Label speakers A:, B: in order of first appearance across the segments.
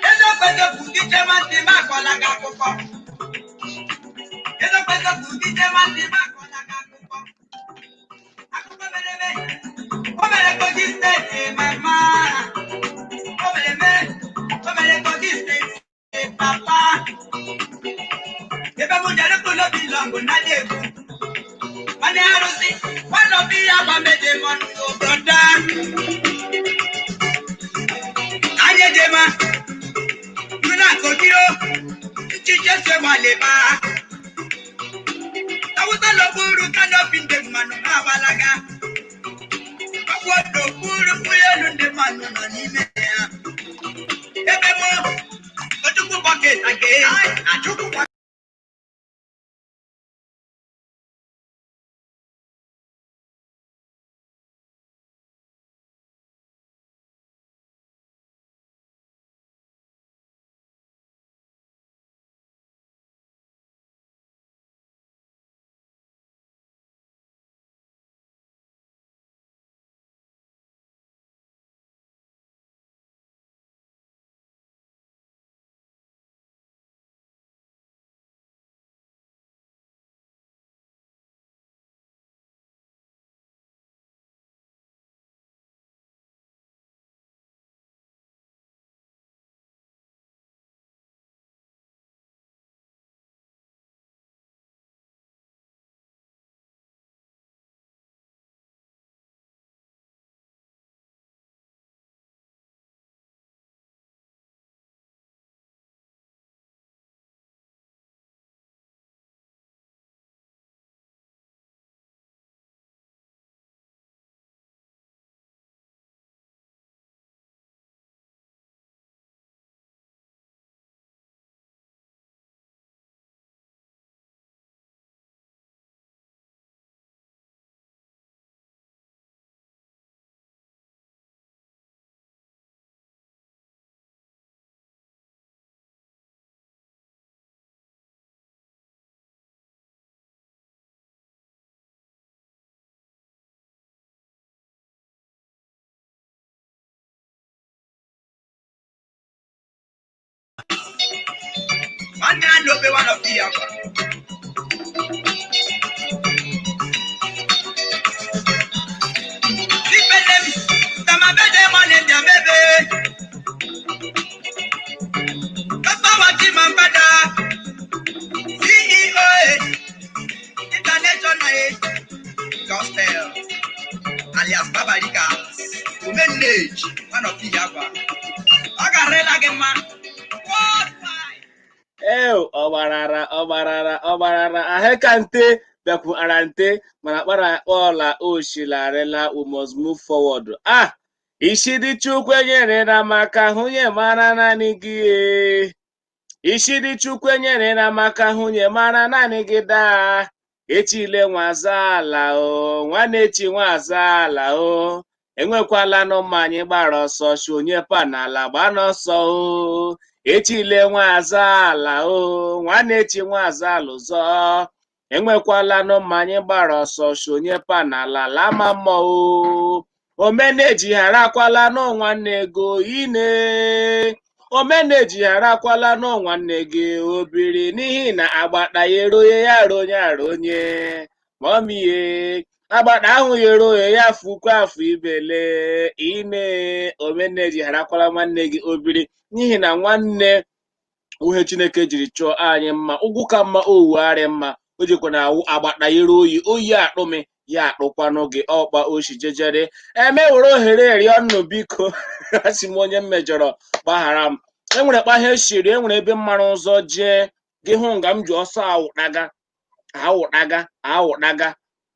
A: Eziokwu, eziokwu, gị chema ntị m akọla gị akụkọ. Eziokwu, eziokwu, gị chema ntị m akọla gị akụkọ. Akụkọ mere eme, o mere Kogi Steeti mama. O mere eme, o mere Kogi Steeti papa. Ebe m jere kụlụ obi lọngụ na egwu. Nwanne arụsị, nwanne obi ya gba meje mọnụ brother. Anyị ejema, nuna Kogi o, nchiche se gbalịba. Awụsa n'okpuru canopy ndị mmanụ ha agbalaga. Ọkwụ n'okpuru ụgbọelu ndị mmanụ nọ n'ime ya. Ebe mụ, Ojukwu bucket again. Achukwu. Nwanne ya n'obe one of the akwa. Ibelem, tamabede mane diabebe. Papa wati mambada. CEO International Gospel alias Babarika. Omenage one of the akwa. Ọ garela gị mma. Worldwide.
B: Ee, ọ gbarara, ọ gbarara, ọ gbarara ahịkante bịakwu arante mana kpara akpọla oshilarịla. We must move forward. Ah, isi dị Chukwu enyere na maka hụnye mara naanị gị e. Isi dị Chukwu enyere na maka hụnye mara naanị gị daa echile nwaza ala o nwanne echi nwaza ala o enwekwala nụ mma anyị gbara ọsọ shi onye pa n'ala gba n'ọsọ o echile nwaza ala o nwanne echi nwaza ala ụzọ enwekwala nụ mma anyị gbara ọsọ shi onye pa n'ala lama mmụọ o omeneji gharakwala nụ nwanne ego ine omeneji gharakwala nụ nwanne gị obiri n'ihi na agbata ya eroye ya aronye aronye mọmiye agbata ahụ ya eroye ya fukwa afọ ibele ine omeneji gharakwala nwanne gị obiri n'ihi na nwanne uhe Chineke jiri chọọ anyị mma ugwu ka mma owugharị mma o jikwa na awụ agbata yere oyi oyi akpụmi ya akpụkwanụ gị ọkpa oshi jejere eme were ohere rịọ nnụ biko. Asị m onye m mejọrọ gbaghara m. Enwere kpahe shiri enwere ebe mara ụzọ jee gị hụ nga m ji ọsọ awụdaga awụdaga awụdaga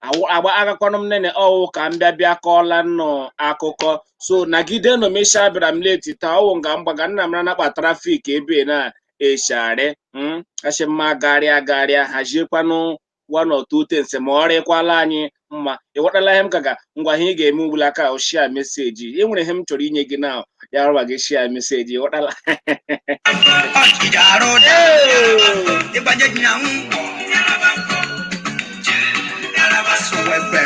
B: awụ agba agakwanụ m nene ọwụ ka m bịa bịa kọọla nnụ akụkọ so nagide nụ mesha bịara m late taa ọwụ nga mgbaga nna m na traffic ebe na eshari asị mma garịa garịa haziekwanụ one or two things ma ọ rịkwala anyị mma. Ịghọtala ihe m kaga ngwa ihe ị ga-eme ugbula ka share message e nwere ihe m chọrọ inye gị na ya rụwa gị share message. Ịghọtala?
A: Ọchịcha arụ ịgbanye ji na ngwọ. Wekwe.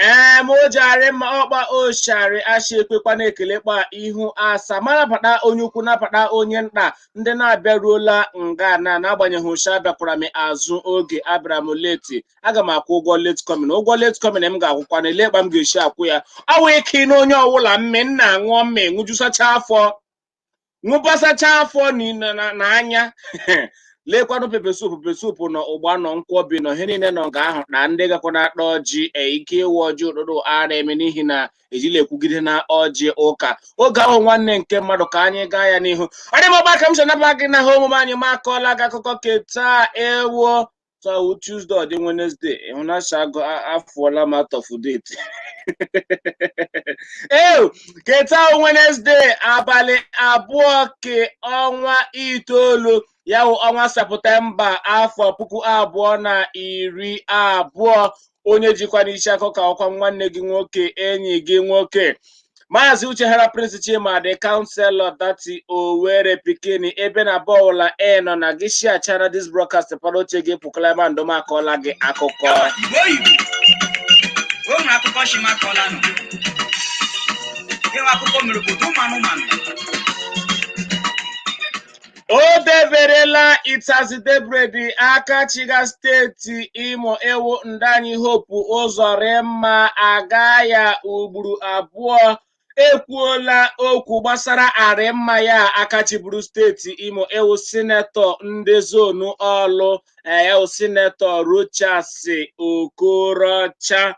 B: Ee, ma o ji arị mma ọkpa oshari ashi ekwekwa na-ekele kpa ihu asa mara bata onye ukwu nabata onye nta ndị na-abịaruola nga na n'agbanyeghị ụsha abịakwara m azụ oge abịara m late. Aga m akwụ ụgwọ late coming, ụgwọ late coming m ga-akwụkwa na ele kpa m ga-esi akwụ ya. Awụ ike na onye ọwụla mme nna ṅụọ mme ṅụjusacha afọ ṅụbasacha afọ na anya. Lekwanụ pepper soup, pepper soup nọ, ụgba nọ, nkwọbi nọ, ihe niile nọ nga ahụ na ndị gakwa na-akpa ọjị ike ịwa ọjị ụtụtụ ara eme n'ihi na ejila ekwugide na ọjị ụka oge ahụ. Nwanne nke mmadụ, ka anyị gaa ya n'ihu. Ọ dị m ọgba ka m si anaba gị na ha omume anyị ma akọọla gị akụkọ keta ewo taa Tuesday, ọ dị Wednesday, ịhụnasha afụọla m out of date. Ew, keta Wednesday, abalị 2 ke ọnwa 9, ya wụ ọnwa Septemba, afọ 2020. Onye jikwa n'isi akọ ka ọkwa nwanne gị nwoke, enyi gị nwoke, Maazị Uche Hara Prince Chima, the councillor dati Owerri Pikin ebe na bọọlụ e nọ na gị shiachara this broadcast para oche gị pụkala ebe ndụm akọọla gị akụkọ.
A: Igbo Igbo, o nwere akụkọ shimakọla nọ ịnwe akụkọ mere obodo ụmụ anụmanụ.
B: O deberela Itazidebred aka chiga steeti Imo ewu Ndanyi Hope Uzodimma aga ya ugboro abụọ ekwuola okwu gbasara arịmma ya aka chịburu steeti Imo ewu senator ndị zone Ọlụ, ewu Senator Rochas Okorocha.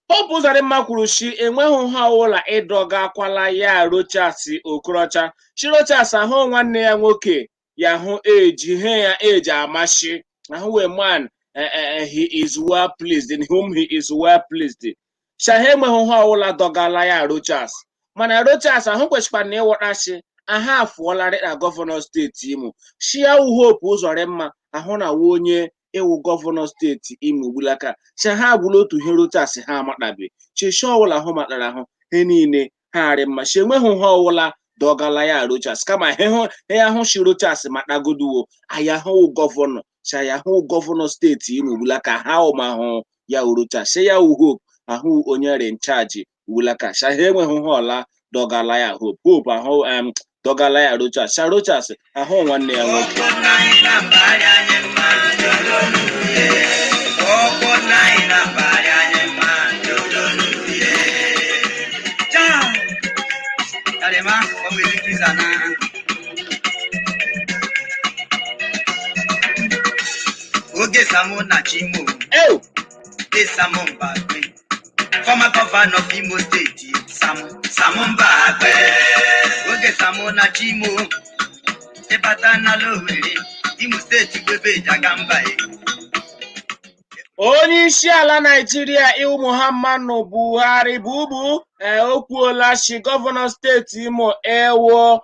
B: Hope Uzodimma kwuru shi enweghị ha ọbụla ịdọgakwala ya Rochas Okorocha. Shi Rochas ahụ nwanne ya nwoke ya hụ eji ihe ya eji amashi ahụ wee man, he is well pleased in whom he is well pleased. Shaha enweghị ha ọbụla dọgala ya Rochas, mana Rochas ahụ kwesịkwara na ịghọtashi aha afụọlarị na governor steeti Imo. Shi ya wụ Hope Uzodimma ahụ na wụ onye ịwụ governor steeti Imo ugbulaka. Shi ha agwụla otu ihe Rochas ha amatabe chishi ọbụla hụ matara ahụ he niile ha arị mma. Shi enweghị ha ọbụla dọgala ya Rochas, kama he ahụ shi Rochas matagoduwo aya hụ governor shi ya hụ governor steeti Imo ugbulaka ha ụma hụ ya Rochas shi ya wụ Hope ahụ onye re nchaji ugbulaka. Shi ha enweghị ha ọla dọgala ya Hope, Hope ahụ dọgala ya Rochas, sha Rochas ahụ nwanne ya nwoke.
A: Ọkwọ anyị na mbagharị anyị mma ọkwọ anyị na mbagharị anyị mma. Chao! Además, vamos a ir na oge Samu na Chimo.
B: Ew!
A: Dị Samu Mbagwe, former governor of Imo State, Samu Mbagwe. Oge Samu na Chimo ịbata n'ala Owerri, Imo Steeti bụ ebe eji aga mba e.
B: Onye isi ala Naijiria iwu Muhammadu Buhari bubu o kwuola shi governor steeti Imo ewo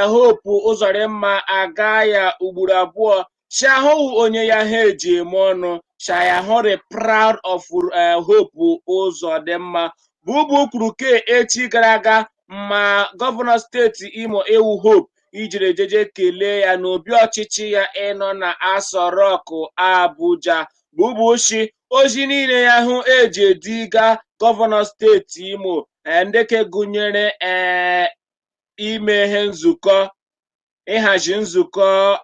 B: Hope Uzodimma aga ya ugboro abụọ shi ahụghị onye ya ha eji eme ọnụ shayahori proud of Hope Uzodimma. Bubu kwuru ke echi gara aga ma governor steeti Imo ewu Hope ijere jeje kelee ya n'obi ọchịchị ya ịnọ na Aso Rock, Abuja. Bubu shi ozi niile ya hụ eji ediga governor steeti Imo ndeke gụnyere imeghe nzukọ, ịhazi nzukọ,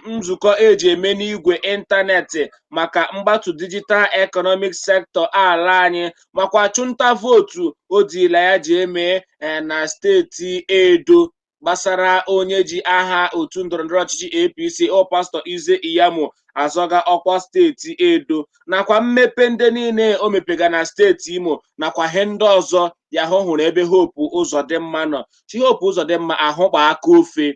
B: nzukọ eji eme n'igwe ịntanetị maka mgbatu digital economic sector ala anyị, makwa chụnta vootu odila ya ji eme na steeti Edo gbasara onye ji aha otu ndọrọndọrọ ọchịchị APC o Pastọ Ize Iyamu azọga ọkwa steeti Edo, nakwa mmepe ndị niile o mepega na steeti Imo, nakwa ihe ndị ọzọ ya hụ hụrụ ebe Hope Uzodimma nọ. Chi Hope Uzodimma ahụkpa aka ofe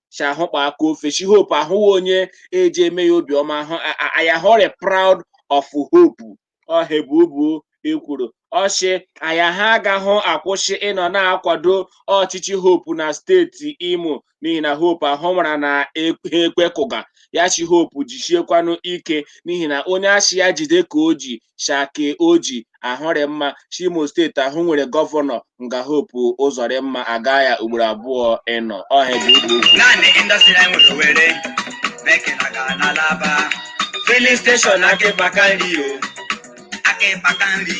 B: chi ahụkpa aka ofe chi Hope ahụghị onye eji eme ya obiọma ahụ ayahọrị proud of Hope ọhebubu ekwuru ọchị aya ha agaghị akwụsị ịnọ na-akwado ọchịchị Hope na steeti Imo n'ihi na Hope ahụ mara na ha ekwekụga ya. Chi Hope jichiekwanụ ike n'ihi na onye achị ya jide ka o ji shake o ji ahụrị mma. Chi Imo steeti ahụ nwere governor nga Hope Uzodimma aga ya ugboro abụọ ịnọ ọha bụ ugwu.
A: Naanị industry anyị nwere Owerri. Mekelaga n'Alaba.
B: Filling station Akịkpaka nri o.
A: Akịkpaka nri.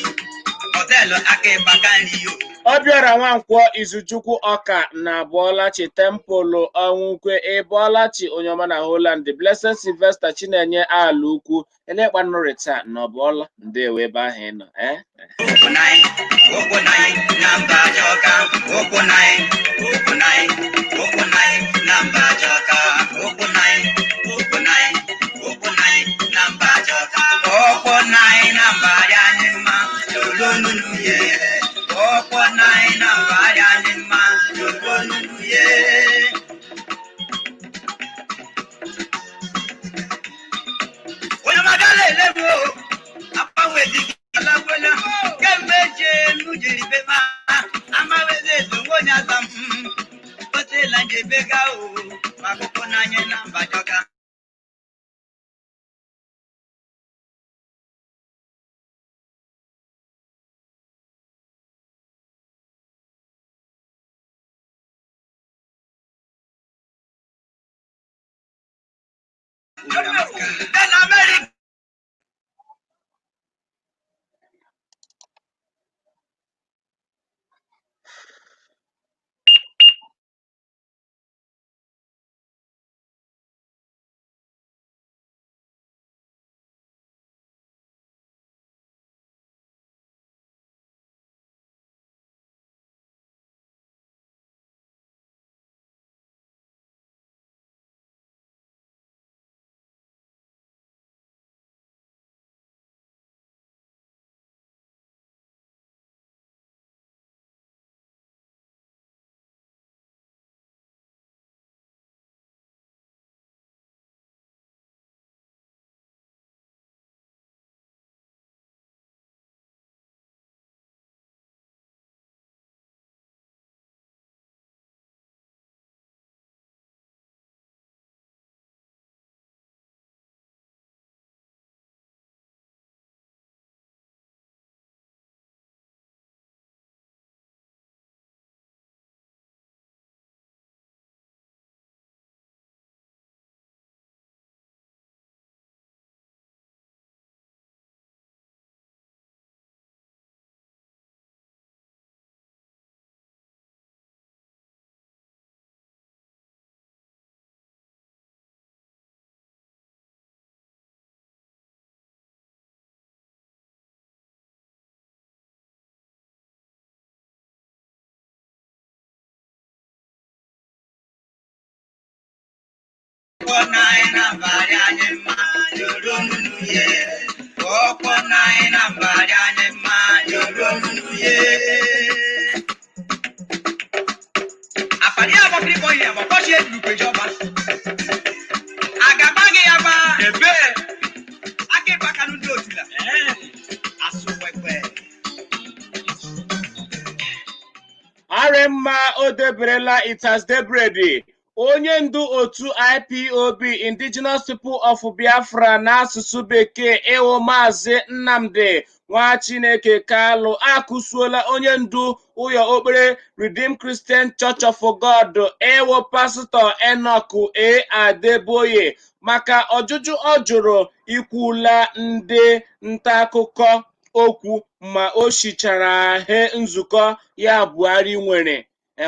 A: Họteelụ Akịkpaka nri o.
B: Obiora Nwankwọ Izuchukwu Ọka na Bụọlachi Tempụlụ Ọnwụkwe Ịbọọlachi Onyeọma na Holland Blessed Sylvester Chinenye Alaukwu Elekpanụrịta na Ọbụọla ndewo ebe ahụ ị nọ eh?
A: Ụkwụ nanyị, ụkwụ nanyị na mba Ajọka. Ụkwụ nanyị, ụkwụ nanyị, ụkwụ nanyị na mba Ajọka. Ụkwụ nanyị, ụkwụ nanyị, ụkwụ nanyị na mba Ajọka. Ụkwụ nanyị na mba dị anyị mma, lolo nunu ye. Ụkwụ nanyị na mba dị anyị mma, lolo nunu ye. Onye ọma ele m o, agbanwe dị gị alagwela. Kemgbe eji m jiri be ma, amawezi ezo nwe onye aza m. Otela njebe ga o, ma akụkọ n'anya na mba Jọka. Then America. Ụkwụ nanyị na mba dị anyị mma, lolo nunu ye. Ụkwụ nanyị na mba dị anyị mma, lolo nunu ye. Àpàdé àbọ̀kiri bọ̀ yẹ̀ bọ̀ kọ́ṣe lùpẹ̀jọba. Àgàgbá gị ya gba. Ebe. Akịkpa kanụ ndị otula. Asụ wẹ̀wẹ̀.
B: Arịmma o deberela, it has debredi. Onye ndu otu IPOB, Indigenous People of Biafra n'asụsụ bekee, ịwụ Maazị Nnamdi Nwa Chineke Kalụ akụsuola onye ndu ụyọ okpere Redeemed Christian Church of God, ịwụ Pastọ Enoch A. Adeboye, maka ọjụjụ ọ jụrụ ikwula ndị nta akụkọ okwu ma o shichara he nzukọ ya Buhari nwere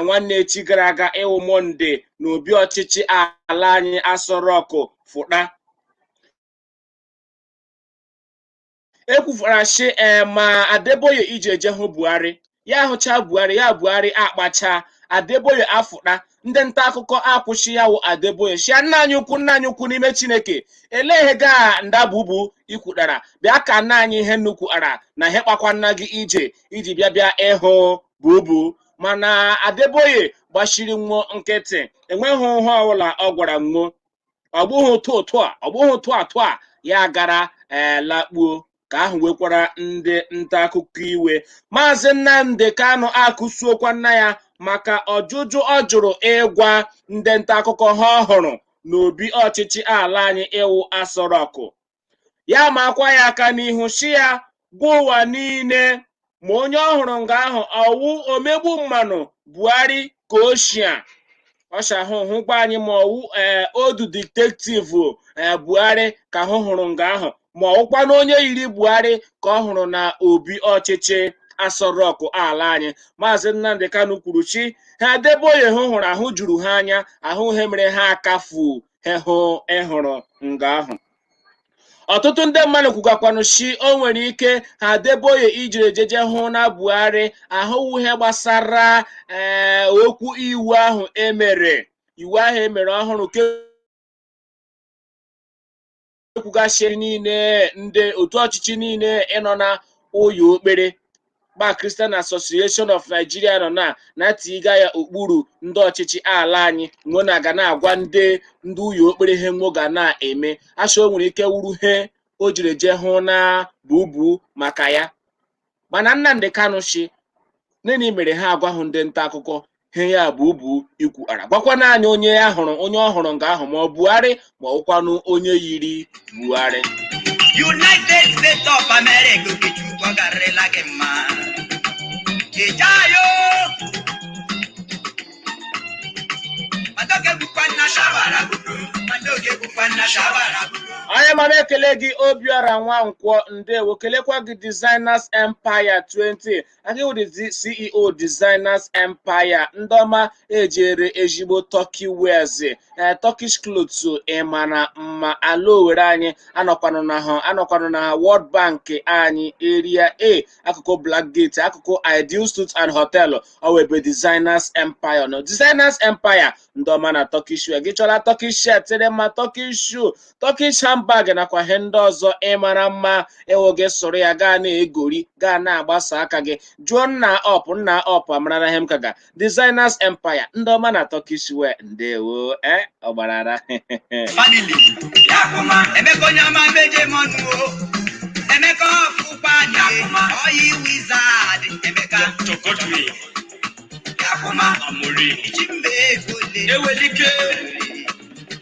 B: nwanne echi gara aga, ịwụ Mọnde, n'obi ọchịchị ala anyị Aso Rock fụta. Ekwufara shi ma Adeboye iji eje hụ Buhari, ya hụcha Buhari, ya Buhari akpacha Adeboye afụta. Ndị nta akụkọ akwụsị ya wụ Adeboye shia, "Nna anyị ukwu, nna anyị ukwu n'ime Chineke, elee ihe gaa ndabubu ikwutara? Bịa ka nna anyị ihe nnukwu ara na ihe kpakwa nna gị ije iji bịa bịa ịhụ bubu." Mana Adeboye gbachiri nwuo nkịtị, enweghị ihe ọbụla ọ gwara nwuo. Ọ bụghị ụtụ ụtụ a, ọ bụghị ụtụ atụ a ya gara ee lakpuo ka ahụ wekwara ndị nta akụkọ iwe. Maazị Nnamdi Kanu akụsuokwa nna ya maka ọjụjụ ọ jụrụ ịgwa ndị nta akụkọ ha ọhụrụ n'obi ọchịchị ala anyị ịwụ Aso Rock. Ya ma akwa ya aka n'ihu shi ya gwa ụwa niile ma onye ọhụrụ nga ahụ ọwụ omegbu mmanụ Buhari ka ochia. Ọsha hụ hụkwa anyị ma ọwụ ee odu detective ee Buhari ka hụ hụrụ nga ahụ, ma ọwụkwa na onye yiri Buhari ka ọ hụrụ na obi ọchịchị Aso Rock ala anyị. Maazị Nnamdi Kanu kwuru chi ha Adeboye hụ hụrụ ahụ juru ha anya ahụ he mere ha akafu he hụ ịhụrụ nga ahụ. Ọtụtụ ndị mmadụ kwugakwanụ shi o nwere ike ha Adeboye ijiri ejeje hụ na Buhari ahụwụ ihe gbasara ee okwu iwu ahụ emere, iwu ahụ emere ọhụrụ ke ekwugachi niile ndị otu ọchịchị niile ịnọ na ụyọ okpere gba Christian Association of Nigeria nọ na tiga ya okpuru ndị ọchịchị ala anyị nwo na ga na-agwa ndị ụyọ okpere ihe nwo ga na-eme. Asha o nwere ike wuru he o jiri jee hụ na bubu maka ya. Mana Nnamdi Kanu shi nini mere ha agwahụ ndị nta akụkọ he ya bụ ubu ikwu ara gwakwa naanị onye ya hụrụ, onye ọ hụrụ nga ahụ, ma ọ Buhari ma ọ wụkwanụ onye yiri Buhari.
A: United States of America, Okechukwu, ọ garịrịla gị mma. Ijayo Madoke bụkwa nna shawara budu. Madoke bụkwa nna shawara budu.
B: Onye mama, ekele gị. Obiọra Nwankwọ, ndewo. Kelekwa gị Designers Empire 20 aka wụ the CEO Designers Empire. Ndị ọma ejere ezigbo Turkey wears, Turkish clothes. Ịmara mma ala Owere anyị anọkwanụ na ha World Bank anyị, Area A, akụkụ Black Gate, akụkụ Ideal Suites and Hotel. Ọ ebe Designers Empire nọ. Designers Empire, ndị ọma na Turkish wear. Gị chọrọ Turkish shirt dị mma, Turkish shoe, Turkish handbag nakwa ihe ndị ọzọ ịmara mma, ịwụ gị sụrụ ya gaa na-egori, gaa na-agbasa aka gị. Jụọ nna ọp nna ọp amara na ihe m kaga. Designers Empire, ndị ọma na Turkish wear, ndewo. Ọgbarara.
A: Family Yakuma Emeka, onye ọma meje mọnụ o Emeka ọfụkwa anyị oyi wizard Emeka.
C: Dr. Godwin
A: Yakuma
C: Amori.
A: Chimbe Egole.
C: Ewelike.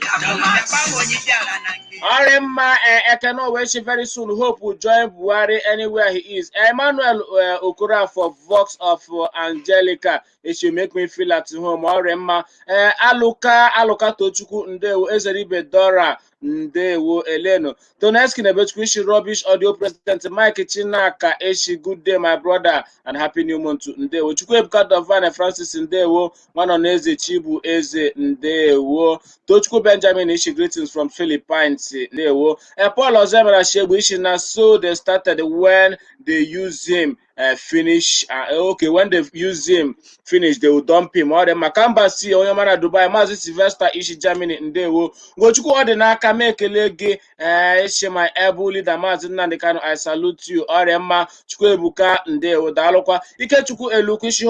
A: Yakuma bịakwa onye isi ala na nke
B: Ọrị mma. Ekene Owechi, very soon Hope will join Buhari anywhere he is. Emmanuel Okorafor, Vox of Angelica, it should make me feel at home. Ọrị mma. Aluka Aluka Tochukwu, ndewo. Ezeribe Dora, ndewo. Eleno Toneski Nebechukwu ishi rubbish audio president. Mike Chinaka eshi, good day, my brother, and happy new month to. Ndewo. Chukwuebuka Dovane Francis, ndewo. Nwanọ na Eze Chibu Eze, ndewo. Tochukwu Benjamin ishi, greetings from Philippines, ndewo. Paul Ozemera Shegbu ishi, na so they started when they use him finish. Okay, when they use him finish, they will dump him. Ọ dị mma. Kamba si onye ọma na Dubai. Maazị Sylvester ishi Germany, ndewo. Ugochukwu ọ dị n'aka m, ekele gị. Ee, ishi my able leader Maazị Nnamdi Kanu, I salute you. Ọrịa mma. Chukwuebuka, ndewo, daalụkwa. Ikechukwu Elukwu ishi,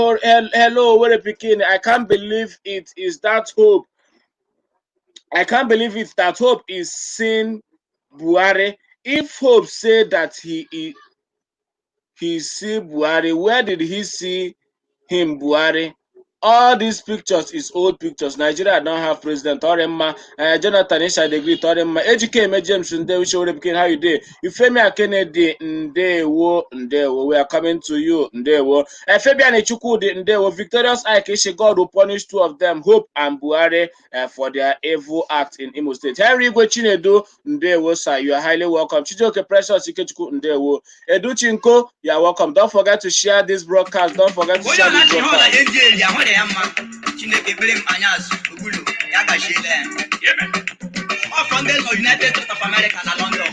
B: hello Owerri pikin, I can't believe it is that Hope. I can't believe it that Hope is seeing Buhari. If Hope say that he see Buhari, where did he see him, Buhari? All these pictures is old pictures. Nigeria don't have president. Oremma, Jonathan Isha degree Oremma. Ejike James Ndewo Showore Pikin, how you dey? Ifemi Kennedy, Ndewo, Ndewo. We are coming to you, Ndewo. Fabian Chukwudi, Ndewo. Victorious Ike Ishi, God will punish two of them, Hope and Buhari, for their evil act in Imo State. Henry Igwe Chinedu, Ndewo, sir. You are highly welcome. Chijoke Precious Ikechukwu, Ndewo. Educhinko, you are welcome. Don't forget to share this broadcast. Don't forget to
A: Onye
B: share
A: ọ
B: this
A: na-achị hụ na
B: broadcast.
A: ihe ndị eri ahụ dị ya mma. Chineke bere m anya azụ ogbulu ya gachiela ya. Ọ from the United States of America na London.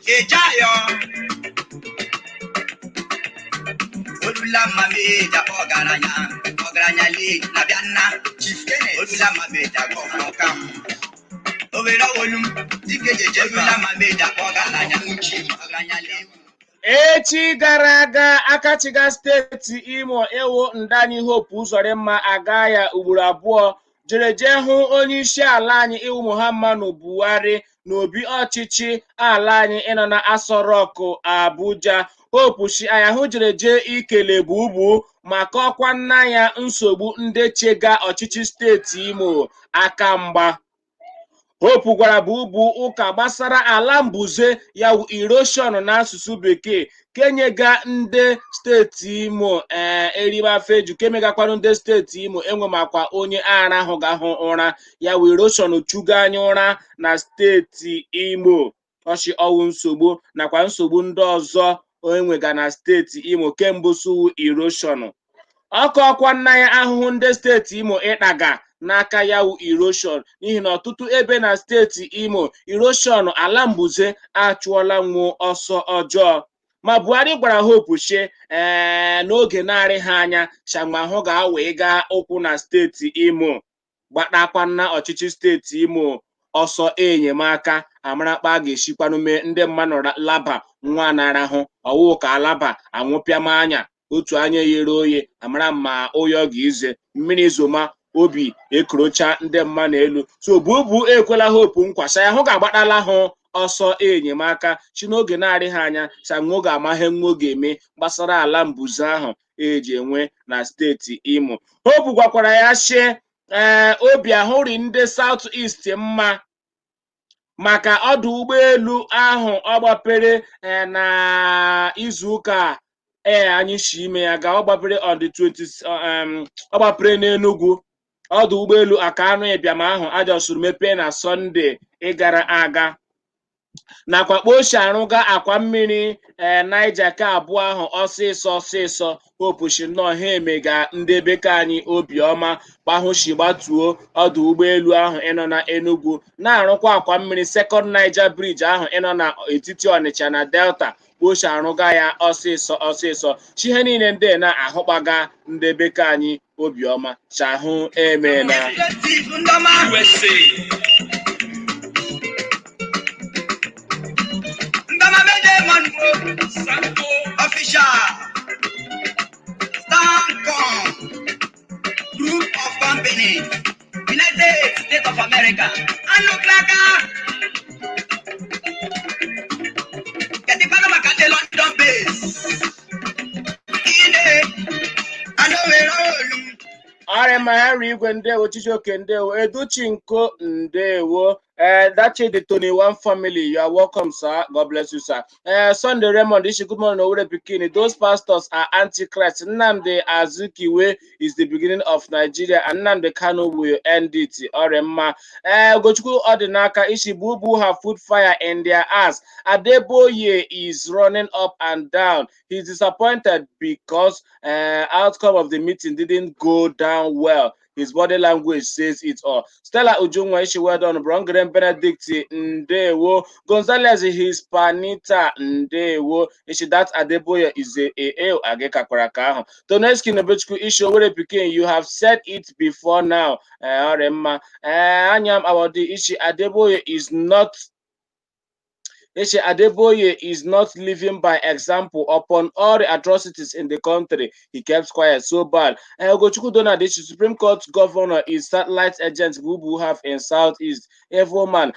A: Ejeayọ olula mma meja ọgaranya ọgaranya lee na bịa nna Chief Kenneth olula mma meja ọka Owere olu m dike jeje olula mma meja ọgaranya ọgaranya lee.
B: Echi gara aga, akachiga steeti Imo ewo Ndani Hope Uzodimma aga ya ugboro abụọ jere jee hụ onye isi ala anyị iwu Muhammadu Buhari n'obi ọchịchị ala anyị ịnọ na Aso Rock, Abuja. Hope shi anya hụ jere jee ikele bubu maka ọkwa nna ya nsogbu ndị chega ọchịchị steeti Imo aka mgba. Hope gwara Bubu ụka gbasara ala mbuze, ya wụ erosion n'asụsụ bekee, kenyega ndị steeti Imo ee erimafeju, kemegakwanụ ndị steeti Imo enwemakwa onye arahụgahụ ụra, ya wụ erosion chuga anya ụra na steeti Imo. Ọchị ọwụ nsogbu nakwa nsogbu ndị ọzọ enwega na steeti Imo kemgbe suwu erosion. Ọkụ ọkwa nna ya ahụhụ ndị steeti Imo ịkpaga n'aka ya wụ erosion, n'ihi na ọtụtụ ebe na steeti Imo, erosion, ala mbuze, achụọla nwuo ọsọ ọjọọ. Ma Buhari gwara Hope shi ee n'oge na-arịghị anya shamahụ ga-awa ịga ụkwụ na steeti Imo, gbatakwana ọchịchị steeti Imo ọsọ enyemaka, amarakpa a ga-esikwanụ mee ndị mmadụ laba nwa na-arahụ ọwụ ka alaba anwụpịama anya otu anya ghere oye, amara ma ụyọ ga-ize mmiri zoma obi ekorocha ndị mmadụ elu. So Bubu ekwela Hope nkwa sa ya hụ ga-agbatala hụ ọsọ enyemaka chi n'oge na-adịghị anya, sanwo ga-ama ihe nwo ga-eme gbasara ala mbuze ahụ eji enwe na steeti Imo. Hope gwakwara ya shie ee obi ahụrị ndị South East mma maka ọdụ ụgbọelu ahụ ọ gbapere na izuụka ee anyị shi ime ya ga ọ gbapere on the 20, ọ gbapere n'Enugu, ọdụ ụgbọelu Akanu Ibiam ahụ ajọsụrụ mepee na Sọnde ịgara aga, nakwa kpochi arụga akwa mmiri ee Niger ka abụọ ahụ ọsịsọ ọsịsọ. Hope shi nnọọ ha emega ndị beke anyị obiọma gbahụshi gbatuo ọdụ ụgbọelu ahụ ịnọ na Enugu, na-arụkwa akwa mmiri Second Niger Bridge ahụ ịnọ na etiti Ọnịcha na Delta, kpochi arụga ya ọsịsọ ọsịsọ. Chi ihe niile ndị na-ahụkpaga ndị beke anyị obiọma chahụ emena.
A: Ndọma.
C: USA.
A: Ndọma meje mmanụ.
C: Sanko.
A: Official. Stancom Group of Company, United States of America. Anụ klaka. Kedu maka ndị London base? Ile anụ were olu.
B: Ọrịa Henry Igwe, ndewo. Chijioke, ndewo. Educhinko, ndewo. Dachi the Tony One family, you are welcome, sir. God bless you, sir. Sunday Raymond Ishi, good morning, Owerri Bikini. Those pastors are antichrist. Nnamdi Azikiwe is the beginning of Nigeria and Nnamdi Kanu will end it. Ọrịa Ugochukwu Odinaka Ishi, Bubu have put fire in their ass. Adeboye is running up and down. He's disappointed because outcome of the meeting didn't go down well. His body language says it all. Stella Ujunwa Ishi, well done. Brongren Benedict, Ndewo. Gonzalez Hispanita, Ndewo. Ishi, that Adeboye is a ageka kwaraka ahụ. Toneski Nebechukwu Ishi, Owerri Pikin, you have said it before now. Ọrịa Anyam Awodi Ishi, Adeboye is not Eche Adeboye is not living by example. Upon all the atrocities in the country, he kept quiet. So bad. Ugochukwu Donald, the Supreme Court governor is satellite agent Bubu have in Southeast. Evil man.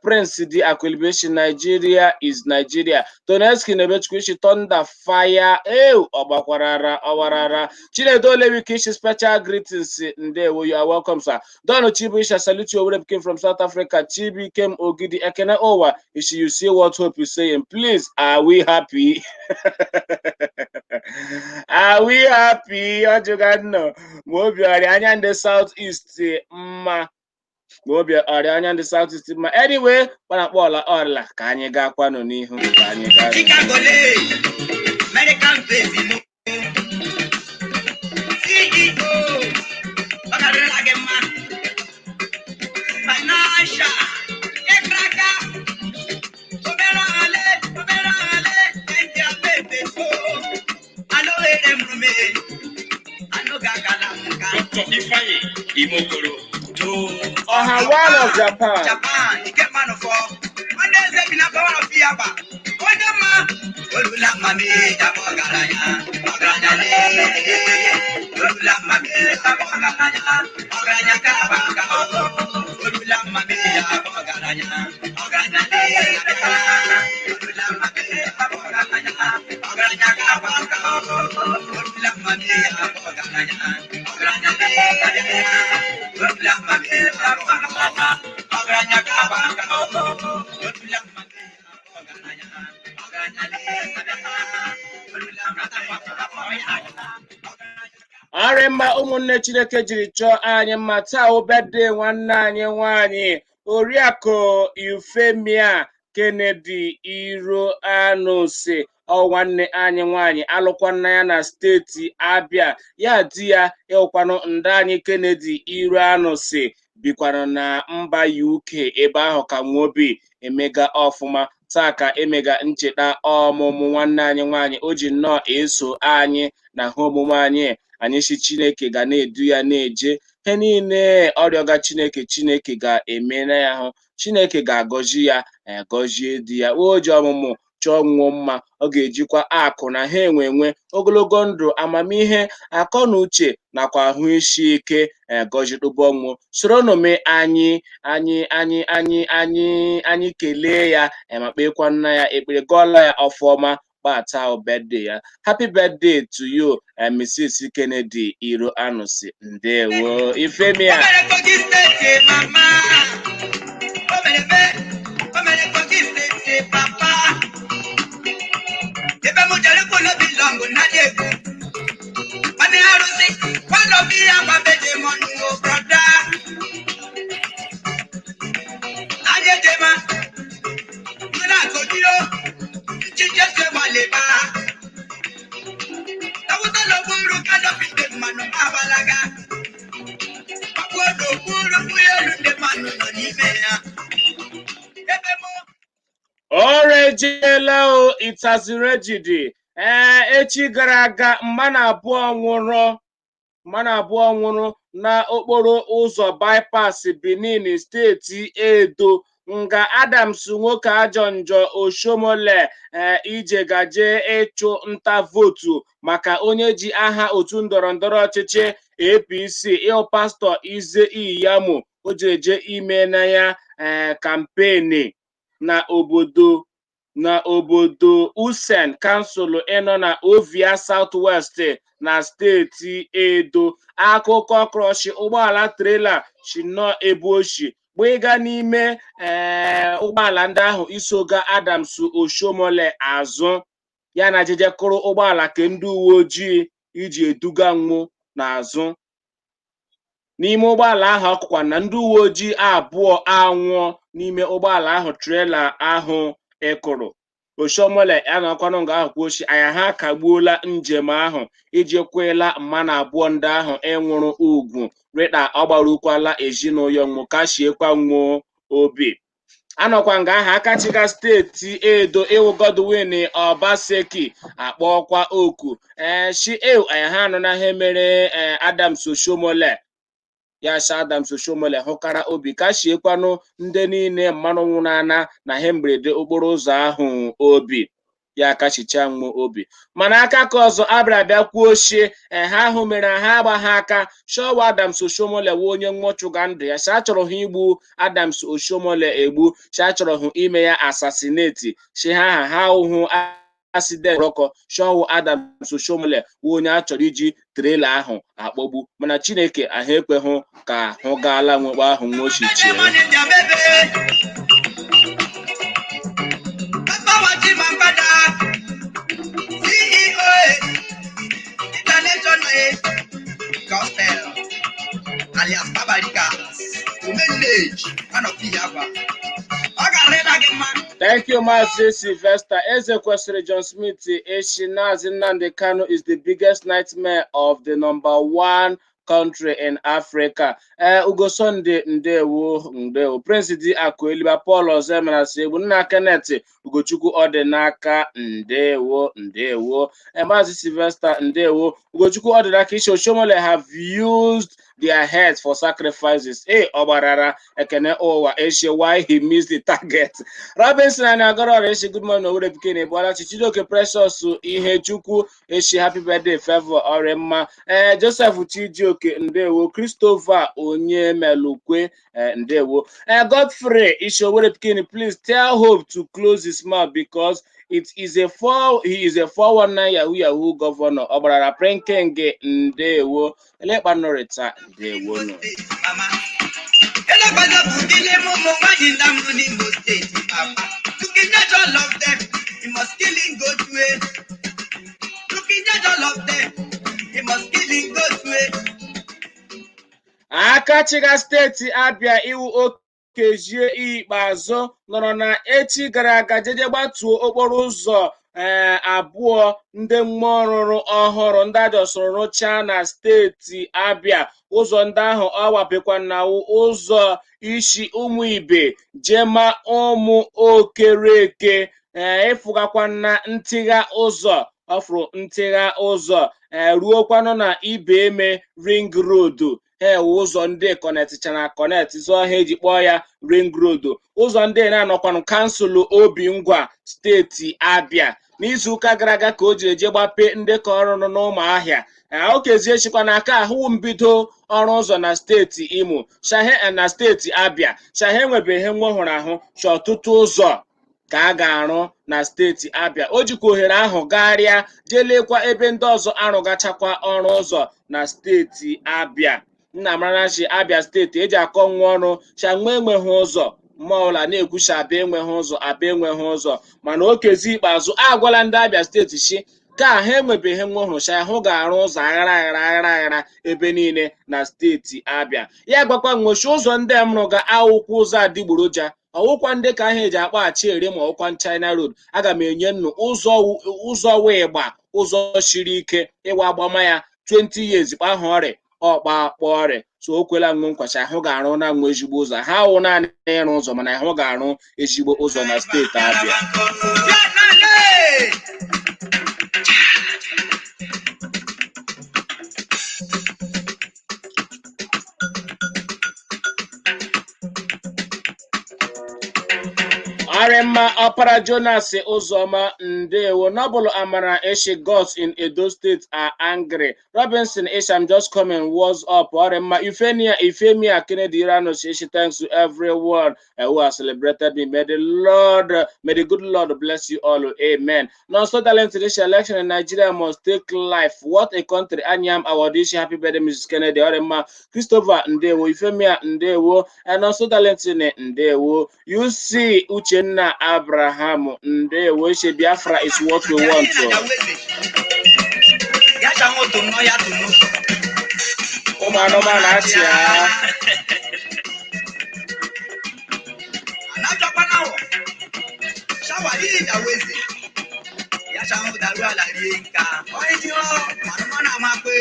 B: Prince the Aquilibation, Nigeria is Nigeria. Toneski Nebechukwu thunder fire. Eh, Obakwarara, Owarara. Chinedu Olewiki, special greetings. Ndewo, you are welcome, sir. Don Chibu, I salute you. Owerri came from South Africa. Chibi came Ogidi Ekene Owa. Ishi, you see what Hope is saying? Please, are we happy? Are we happy? Ọjụga nnọọ ma obi ọrịa anya ndị South East mma, ma obi ọrịa anya ndị South East mma. Anyway, kpanakpọ ọla ọrịla ka anyị gaa kwanụ n'ihu, ka anyị gaa n'ihu.
A: Chicago le, American base mo. CEO, ọkarịrịla gị mma. Financial, ịkraka, obere ale, obere ale, ndị apepe so. Anụ were mrume, anụ gagala nka.
C: Dr. Ifeanyi Imokoro. Do.
B: Ọha one of Japan.
A: Japan, ike mmanụ fọ. Nwanne eze bi na power of Yaba. Onye mma, olula mami jabọ ọgaranya, ọgaranya lee. Olula mami jabọ ọgaranya, ọgaranya kaba ka ọ. Olula mami jabọ ọgaranya, ọgaranya lee. Olula mami jabọ ọgaranya, ọgaranya kaba ka ọ. Olula mami jabọ ọgaranya, ọgaranya lee. Olula mami jabọ ọgaranya, ọgaranya kaba.
B: Arị mma, ụmụnne Chineke jiri chọọ anyị mma. Taa obede nwanne anyị nwanyị, Oriakụ Euphemia Kennedy Iro Anụsi, ọ nwanne anyị nwanyị alụkwana ya na steeti Abia. Ya di ya ịwụkwanụ ndị anyị Kennedy Iro Anụsi, bikwanụ na mba UK, ebe ahụ ka nwobi emega ọfụma. Taa ka emega ncheta ọmụmụ nwanne anyị nwanyị. O ji nnọọ eso anyị na ha omume anyị. Anyị si Chineke ga na-edu ya na-eje ihe niile ọrịọga Chineke, Chineke ga-eme na ya hụ. Chineke ga-agọzi ya, gọzie di ya. O ji ọmụmụ chọọ nwụọ mma. Ọ ga-ejikwa akụ na ha enwe enwe ogologo ndụ, amamihe, akọ na uche nakwa ahụ isi ike gọzitụba ọnwụ. Soronome anyị anyị anyị anyị anyị anyị kelee ya, ma kpekwa nna ya ekpere, gọọla ya ọfọma gbata birthday ya. Happy birthday to you, Mrs. Kennedy Iro Anusi. Ndewo, Ifemia.
A: O mere Kogi State, mama. O mere be, o mere Kogi State, papa. Ebe m jere kwulo belong na dị egwu. Nwanne arụsị, nwanne obi ya gbabeje m ọnụ o brother. Anyị ejema, nụ na Kogi o, nchiche se gbalịba. Ewuta n'okpuru canopy ndị mmanụ agbalaga. Ọkpụ n'okpuru elu ndị mmanụ nọ n'ime ya. Ebe mụ
B: O rejiela o itazirejidi. Ee, echi gara aga, mmanụ abụọ nwụrụ na okporo ụzọ bypass Benin, steeti Edo, nga Adams nwoke ajọ njọ Oshiomhole ije gaje ịchụ nta vote maka onye ji aha otu ndọrọndọrọ ọchịchị APC, ịhụ Pastọ Ize Iyamu. O jeje ime na ya campaign na obodo Usen, council ịnọ na Ovia South West na steeti Edo. Akụkọ krọshi ụgbọala trailer si nnọọ ebe oshi gbịga n'ime ụgbọala ndị ahụ isoga Adams Oshiomhole azụ ya na jeje kụrụ ụgbọala ke ndị uwe ojii iji eduga nwụ n'azụ n'ime ụgbọala ahụ. Ọkụkwa na ndị uwe ojii abụọ anwụọ n'ime ụgbọala ahụ trailer ahụ ịkụrụ. Oshiomhole anọkwanụ nga ahụ kwuo ochi anya ha akagbuola njem ahụ iji kwela mmanụ abụọ ndị ahụ ịnwụrụ ugwu rịta. Ọ gbarukwala ezinụlọ nwụ, kashiekwa nwụọ obi. Anọkwa nga ahụ akachiga steeti Edo, ịwụ Godwin Obaseki, akpọkwa oku shi anya ha anọ na ihe mere Adams Oshiomhole. Ya sha Adams Oshiomhole hụkara obi, kashiekwanụ ndị niile mmanụ nwụrụ ana na ihe mberede okporo ụzọ ahụ obi, ya kachicha nwụ obi. Mana aka ka ọzọ abịara abịa kwuo ochie ha ahụ mere ha agba ha aka shọwa Adams Oshiomhole wụ onye nwọchụga ndụ ya. Sha chọrọ ha igbu Adams Oshiomhole egbu, sha chọrọ hụ ime ya assassinate, shi ha ha ha hụ accident rọkọ shọwụ Adams Oshiomhole wụ onye a chọrọ iji trailer ahụ akpọgbu. Mana Chineke ahụ ekweghụ ka hụ gaala nwekwa ahụ nwochichie.
A: Papa Chimamanda, CEO, International Gospel, alias Babarika, Omenage, one of Biafra. Ọ ga-arịla gị mma.
B: Thank you, Maazị Sylvester. Eze kwesịrị John Smith Eshi Nazi Nnamdi Kanu is the biggest nightmare of the number one country in Africa. Ugo Sunday, ndewo, ndewo. Prince D Akueliba, Paul Ozemena Segbu, Nna Kenneth Ugochukwu Ọdịnaka, ndewo, ndewo. Maazị Sylvester, ndewo. Ugochukwu Ọdịnaka Ishe Oshiomhole have used their heads for sacrifices. Hey, Ọgbarara Ekene Ụwa Eshe, why he missed the target. Robinson and Agoro Eshi, good morning, Owere Pikin, Ebolachi, Chidoke Precious, Ihechukwu, Eshi, happy birthday, Favor, Oremma, Joseph Chijioke, Ndewo, Christopher Onyemelukwe, Ndewo, Godfrey, Ishi Owere Pikin, please tell Hope to close his mouth because it is a four, he is a 419 Yahoo Yahoo governor. Ọgbarara Prenkenge, Ndewo, Elekpanorita, Ndewo. No.
A: Mama. Elegbada bụ dile mụ ụmụ nwaanyị ndị amụrụ n'Imo State, papa. To kidnap all of them, you must kill him go to a. To kidnap all of them, you must kill him go to a.
B: Aka chịga steeti Abịa, iwu Okezie Ikpeazụ, nọrọ na echi gara aga jeje gbatuo okporo ụzọ abụọ ndị mmụọ rụrụ ọhụrụ, ndị ajọsoro rụchaa na steeti Abịa. Ụzọ ndị ahụ ọ wapekwa na ụzọ isi Ụmụ Ibe jema Ụmụ Okereke, ịfụgakwa na ntịgha ụzọ ọfụrụ, ntịgha ụzọ ruokwanụ na Ibe Eme Ring Road. Ewe ụzọ ndị connectchara connect zụọ ha eji kpọọ ya Ring Road. Ụzọ ndị na-anọkwanụ kansụl Obingwa, steeti Abịa. N'izuụka gara aga ka o jiri eje gbape ndị ka ọrụ n'Ụmụahịa. Okezie chikwa n'aka ahụwụ mbido ọrụ ụzọ na steeti Imo shahe na steeti Abịa shahe enwebe ihe nwa hụrụ ahụ chi. Ọtụtụ ụzọ ka a ga-arụ na steeti Abịa. O jikwa ohere ahụ gagharịa jee lekwa ebe ndị ọzọ arụgachakwa ọrụ ụzọ na steeti Abịa. Nna maranachi Abịa steeti eji akọ nwa ọrụ shanwa enweghị ụzọ ma ọbụla na-ekwucha Abịa enweghị ụzọ, Abịa enweghị ụzọ, mana Okezie Ikpeazụ agwala ndị Abịa steeti shi ka ha enwebeghị nwa ọhụrụ sha ahụ ga-arụ ụzọ aghara aghara aghara aghara ebe niile na steeti Abịa. Ya gwakwa nwochi ụzọ ndị m rụga awụkwọ ụzọ adịgboroja, ọwụkwa ndị ka ahụ eji akpọghachi ere, ma ọwụkwa China Road. Aga m enye nnụ ụzọ, ụzọ wee gba ụzọ siri ike ịwa agbama ya 20 years kpa ahụ ọrịa ọkpa akpọ ọrịa. So o kwela nwe nkwacha ahụ ga-arụ na nwe ezigbo ụzọ ha wụ naanị ịrụ ụzọ, mana ahụ ga-arụ ezigbo ụzọ na steeti Abịa. Arịmma Ọpara Jonas Ụzọma, ndewo. Nobel Amara Eshi, "Gods in Edo State are angry." Robinson Ish, "I'm just coming, what's up?" Ọrịmma Ifenia Ifemia Kennedy Iranos Ishi, "Thanks to everyone who has celebrated me. May the Lord, may the good Lord bless you all. Amen." Non-stop talent this election in Nigeria must take life. What a country. Anyam Awadishi, "Happy birthday, Mrs. Kennedy." Ọrịmma Christopher, ndewo. Ifemia, ndewo. And also talent, ndewo. UC Uchenna Abraham, ndewo. Ishe, "Biafra is what we want."
A: Ya chanwo tunu ya tunu.
B: Ụmụ anụmanụ achịa.
A: Anachọkwa na wọ. Shawa yìí dàwézè. Ya chanwo dàrú àlàyé nka. Ọyìn tí wọ́n anụmanụ ama pé.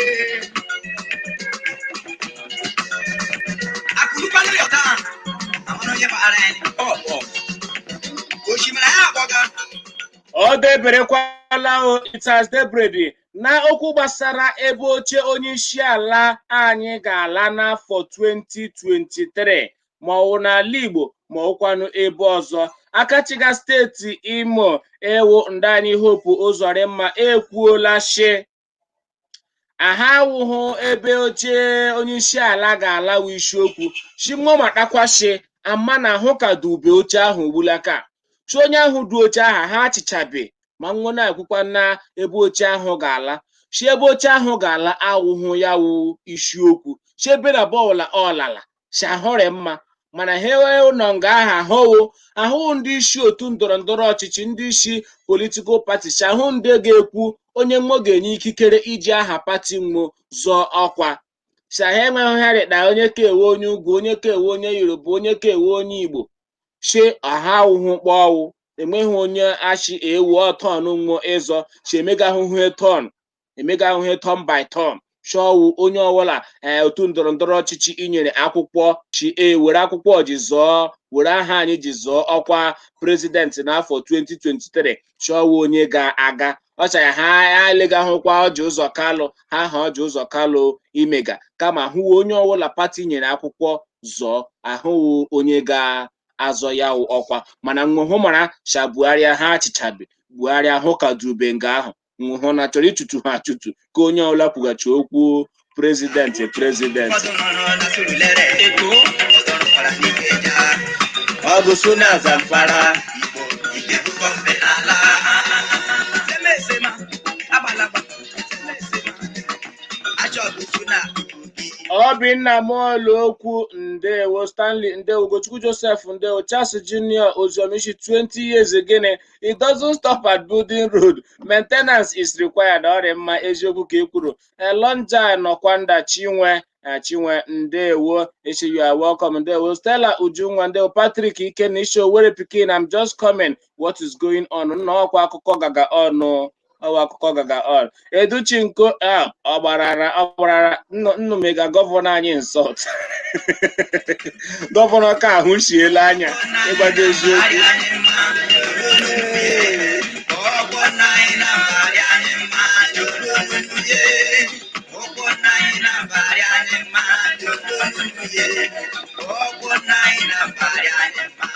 A: Akụrụkwa lórí ọ̀tá. Àwọn onye maara ẹni. Ọ̀ osimiri ya agbọga.
B: Ọ deberekwala o, it has debredi na okwu gbasara ebe oche onye isi ala anyị ga-ala n'afọ 2023, ma ọ wụ n'ala Igbo ma ọwụkwanụ ebe ọzọ. Akachiga steeti Imo, ewu ndị anyị, Hope Ụzọrịmma, ekwuola shi aha awụhụ ebe oche onye isi ala ga-ala wụ isiokwu shimụmatakwashi ama na ahụ ka dube oche ahụ ugbulaka chi onye ahụ du oche ahụ ha achịchabe ma nwa na-ekwukwa na ebe oche ahụ ga-ala shi ebe oche ahụ ga-ala awụhụ ya wụ isiokwu shi ebe na bọọlụ ọlala shi ahụrị mma, mana ha nọ nga aha ahụwo ahụ ndị isi otu ndọrọ ndọrọ ọchịchị, ndị isi political party shi ahụ ndị ga-ekwu onye nwo ga-enye ikikere iji aha pati nwo zọọ ọkwa shi ha enweghị ha rịkpa onye ka ewe onye ugwu, onye ka ewe onye Yoruba, onye ka ewe onye Igbo shi ọha awụhụ kpọọwụ. Enweghị onye achị ewu ọtọn nwo ịzọ shi emega ahụhụ turn, emega ahụhụ turn by turn chọwụ onye ọbụla otu ndọrọ ndọrọ ọchịchị inyere akwụkwọ chi e were akwụkwọ ji zọọ, were aha anyị ji zọọ ọkwa president n'afọ 2023 chọwụ onye ga-aga ọcha ya. Ha alegahụkwa Ọjị Ụzọ Kalụ ha ha Ọjị Ụzọ Kalụ imega kama hụwa onye ọbụla pati nyere akwụkwọ zọọ ahụwụ onye ga-azọ ya wụ ọkwa. Mana nwụhụ mara sha Buhari ha achịchabe Buhari ahụ ka dube nga ahụ nwụhụ na chọrọ ịchụtụ ha achụtụ ka onye ọbụla kwughachi okwu president president.
A: Ụfọdụ nọrọ na Surulere.
C: Èkó.
A: Ụfọdụ nọkwara n'Ikeja.
B: Ọ bụ so na Zamfara.
A: Igbo Ijebukọ mbenala. Semesema agbalagba. Semesema. Achọbụ na Kogi.
B: Obinna Moluokwu, ndewo. Stanley, ndewo. Ugochukwu Joseph, ndewo. Charles Junior Oziomishi, 20 years again, it doesn't stop at building road, maintenance is required. Ọ dị mma, eziokwu ka e kwuru. Elonja Nọkwanda Chinwe. Chinwe, ndewo. Ishi, you are welcome. Ndewo. Stella Ujunwa, ndewo. Patrick Ikenna, ishi, Owerri pikin, I'm just coming. What is going on? Nna, ọkwa akụkọ gaga ọnụ, ọwa akụkọ gaga on. Educhinko, a ọ gbarara, ọ gbarara nnụ mega governor anyị insult. Governor ka ahụ shiela anya ịgwa gị eziokwu.
A: Ọgbọ anyị na-abalị anyị mma, ụgbọ anyị na-abalị anyị mma, ọgbọ anyị na-abalị anyị mma.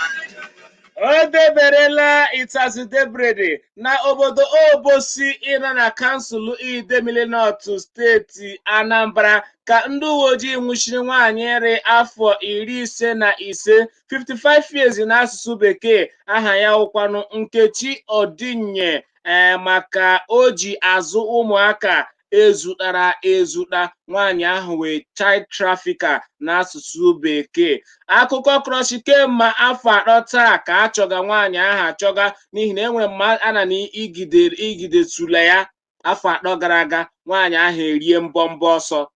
B: O deberela itazidebrede na obodo Obosi ịnọ na council Idemili North, steeti Anambra, ka ndị uwe ojii nwụchiri nwaanyị rị afọ 55, 55 years n'asụsụ Bekee. Aha ya wụkwanụ Nkechi Odinye, ee, maka o ji azụ ụmụaka ezutara ezuta. Nwaanyị ahụ wee child trafficker n'asụsụ Bekee. Akụkọ krọshi kemgbe afọ 3 taa ka achọga nwaanyị ahụ achọga, n'ihi na enwere mma a na igide igidetula ya afọ 3 gara aga. Nwaanyị ahụ erie mbọmbọ ọsọ,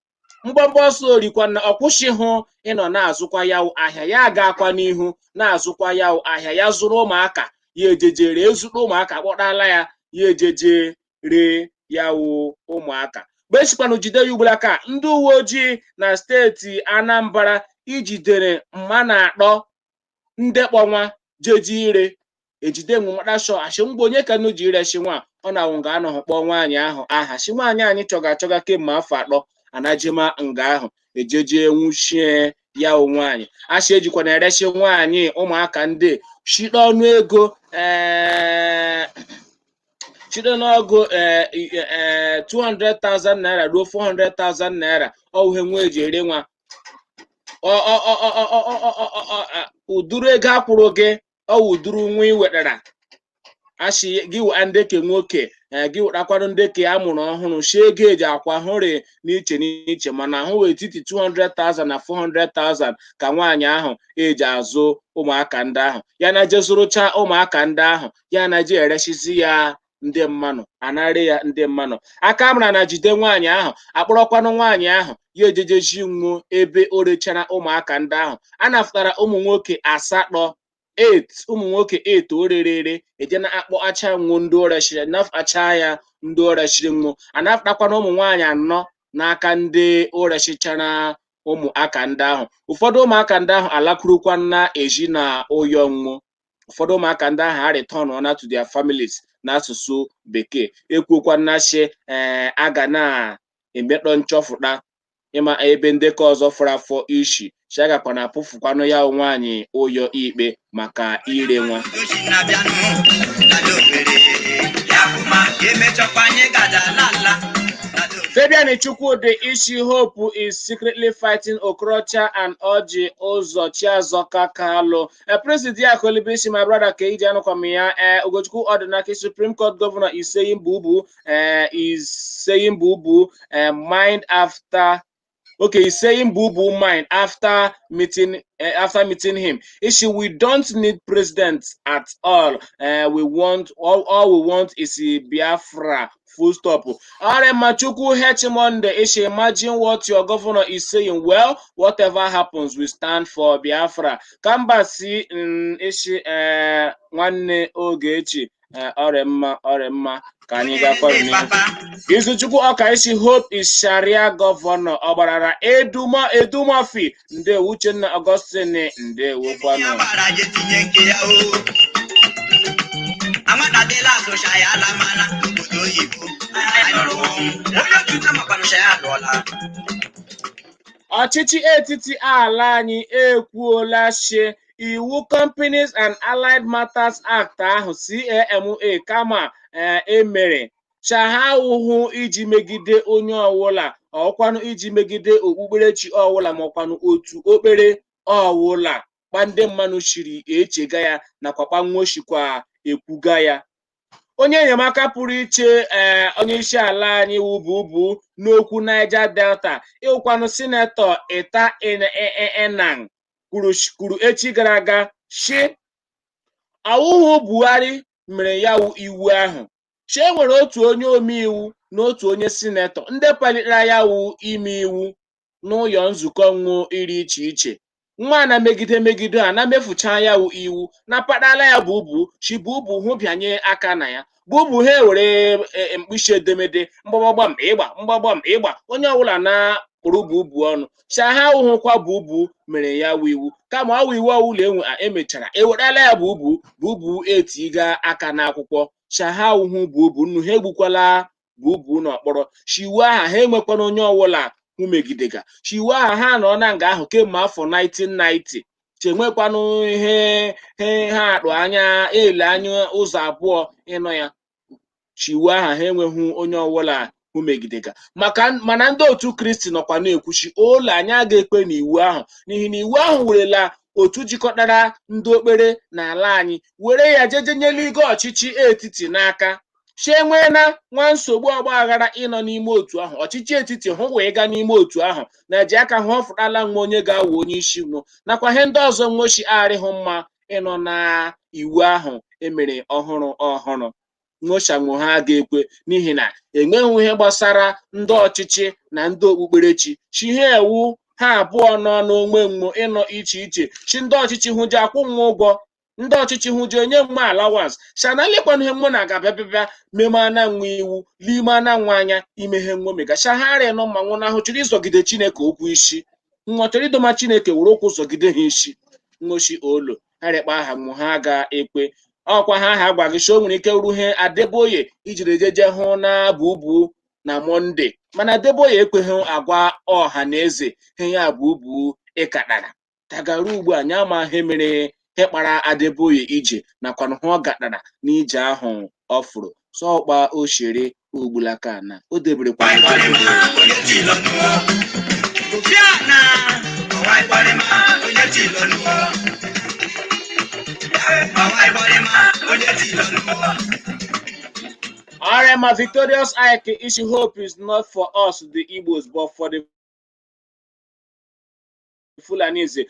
B: mbọmbọ ọsọ orikwa na ọ kwụsịghị ịnọ na-azụkwa ya ahịa. Ya ga-akwa n'ihu na-azụkwa ya ahịa, ya zụrụ ụmụaka, ya ejejere ezute ụmụaka, kpọtala ya, ya ejeje ree ya wụ ụmụaka. Mgbe esikwanụ jide ya ugboro ka ndị uwe ojii na steeti Anambra ijidere mma na akpọ ndekpọnwa jeji ire ejide nwụmadashọ achị mgbe onye ka nu ji irechi nwa ọ na-awụ nga anọghị kpọọ nwaanyị ahụ aha si nwaanyị anyị chọga achọga kemgbe afọ 3 anajima nga ahụ ejeje nwụchie ya wụ nwaanyị asị ejikwa na erechi nwaanyị ụmụaka ndị shite ọnụ ego, ee, site n'ọgụ ee 200,000 naira ruo 400,000 naira. Ọwụhe nwa eji ere nwa ụdụrụ ego akwụrụ gị, ọwụ ụdụrụ nwa ị wetara asị gị weta ndeke nwoke gị wetakwanụ ndeke a mụrụ ọhụrụ si ego eji akwa hụrị n'iche n'iche, mana hụ etiti 200,000 na 400,000 ka nwaanyị ahụ eji azụ ụmụaka ndị ahụ. Ya na je zụrụcha ụmụaka ndị ahụ, ya na je eresizi ya ndị mmanụ, anarị ya ndị mmanụ aka mara na jide nwaanyị ahụ, akpọrọkwanụ nwaanyị ahụ, ya ejejeji nwuo ebe o rechara ụmụaka ndị ahụ. A napụtara ụmụ nwoke asatọ, 8, ụmụ nwoke 8 o rere ere, eje na akpọ acha nwuo ndị o rechiri acha ya ndị o rechiri nwuo. Anapụtakwana ụmụ nwaanyị anọ n'aka ndị o rechichara ụmụaka ndị ahụ. Ụfọdụ ụmụaka ndị ahụ alakwurukwa na ezi na ụyọ nwuo. Ụfọdụ ụmụaka ndị ahụ a return na to their families n'asụsụ Bekee. Ekwukwa nnachi, ee, a ga na-emetọ nchọfụta ịma ebe ndekọ ọzọ fọrọ afọ ishi chi agakwa na apụfukwanụ ya nwaanyị ụyọ ikpe maka ire nwa.
A: Ochi na-abịanụ na Owerri ya kuma emechọkwa anyị gada ala ala na
B: Fabian Chukwudi Ishi, Hope is secretly fighting Okorocha and Orji Uzor Chiazoka Kalu. Prince Diakolibi Ishi, my brother Keiji Anukwamiya, Ugochukwu Odinaki, Supreme Court Governor is saying boo boo, is saying boo boo, mind after. Okay, he's saying boo boo mind after meeting him. Ishi, we don't need president at all. We want all we want is a Biafra. Full stop. Aremachukwu H Monday. Ishi, imagine what your governor is saying. Well, whatever happens, we stand for Biafra. Kambasi Ishi, nwanne Ogechi, ọrịa ọrịa ka anyị gakwa n'ihu. Izuchukwu Ọka Isi, Hope is Sharia governor. Ọgbarara Eduma Edumafi, ndewo. Uchenna Augustine, ndewo kwanụ.
A: Agbara je tinye nke ya o amadadịla azụcha ya ala mana n'obodo oyibo anyị nọrọ onye otu amakwanụcha ya alụọla.
B: Ọchịchị etiti ala anyị ekwuola shi iwu Companies and Allied Matters Act ahụ, CAMA, kama emere chahawụhụ iji megide onye ọwụla, ọkwanụ iji megide okpukperechi ọwụla, maọkwanụ otu okpere ọwụla kpa ndị mmanụ shiri echega ya nakwa kpanwoshikwa ekwuga ya. Onye enyemaka pụrụ iche ee onye isi ala anyị wububu n'okwu Niger Delta, ịwụkwanụ Senator Ita Enang, kwuru echi gara aga shi awụhụ Buhari mere ya wụ iwu ahụ chi e nwere otu onye omeiwu na otu onye senator ndị palitere ya wụ ime iwu. N'ụyọ nzukọ nwụ iri iche iche nwa na megide megide a na mefucha ya wụ iwu na kpadala ya bụ ubu chi bụ ubu hụ bịanye aka na ya bụ ubu ha ewere mkpịsị edemede mgbọgbọgbam ịgba mgbọgbọm ịgba onye ọbụla na kpụrụ bụ ubu ọnụ cha ha ahụhụkwa bụ ubu mere ya wụ iwu kama ọ wụ iwu ọwụla enwe emechara ewerela ya bụ ubu bụ ubu etiga aka n'akwụkwọ cha ha ahụhụ bụ ubu nnu ha egbukwala bụ ubu n'ọkpọrọ chiwu aha ha enwekwana onye ọwụla hụ megidega chiwu aha ha nọ na nga ahụ kemgbe afọ 1990 chenwekwanụ ihe ha akpụ anya ele anya ụzọ abụọ ịnọ ya chiwu aha ha enweghị onye ọwụla hụ megidega maka mana ndị otu Kristi nọkwa na-ekwuchi ụlọ anyị aga ekpe n'iwu ahụ n'ihi na iwu ahụ werela otu jikọtara ndị okpere n'ala anyị were ya jeje nyela ọchịchị etiti n'aka chi enweela nwa nsogbu ọgba aghara ịnọ n'ime otu ahụ. Ọchịchị etiti hụ wee gaa n'ime otu ahụ na-eji aka hụ ọfụtala nwa onye ga-awụ onye isi nwụ nakwa ihe ndị ọzọ nwochi arịhụ mma ịnọ na iwu ahụ emere ọhụrụ ọhụrụ nwochanwo ha ga-ekwe n'ihi na enweghị ihe gbasara ndị ọchịchị na ndị okpukperechi chi ha ewu ha abụọ nọ n'onwe mmụọ ịnọ iche iche chi ndị ọchịchị hụ ji akwụ nwa ụgwọ ndị ọchịchị hụ ji enye mma allowance shanalekwana ihe mmụ na aga-abịa bịa memana nwa iwu n'ime ana nwa anya imeghe nwa omega shagharị nọ ma nwụnahụ chọrọ ịzọgide Chineke okwu isi nwa chọrọ ịdọma Chineke were ụkwụ zọgide ha isi nwochi olo ha aha mụ ha ga-ekwe ọkwa ha ha gwa gị o nwere ike ruhe Adeboye ijiri jeje hụ na bubu na Mọnde mana Adeboye ekweghị agwa ọha na eze he ya bụ ubu ịkakpara tagara ugbu a nya ama ihe mere he kpara Adeboye ije nakwa hụ ọ gatara n'ije ahụ ọ fụrụ sọkpa oshere ugbulaka na o deberekwa. All right, my victorious Ike issue hope is not for us, the Igbos, but for the Fulanese.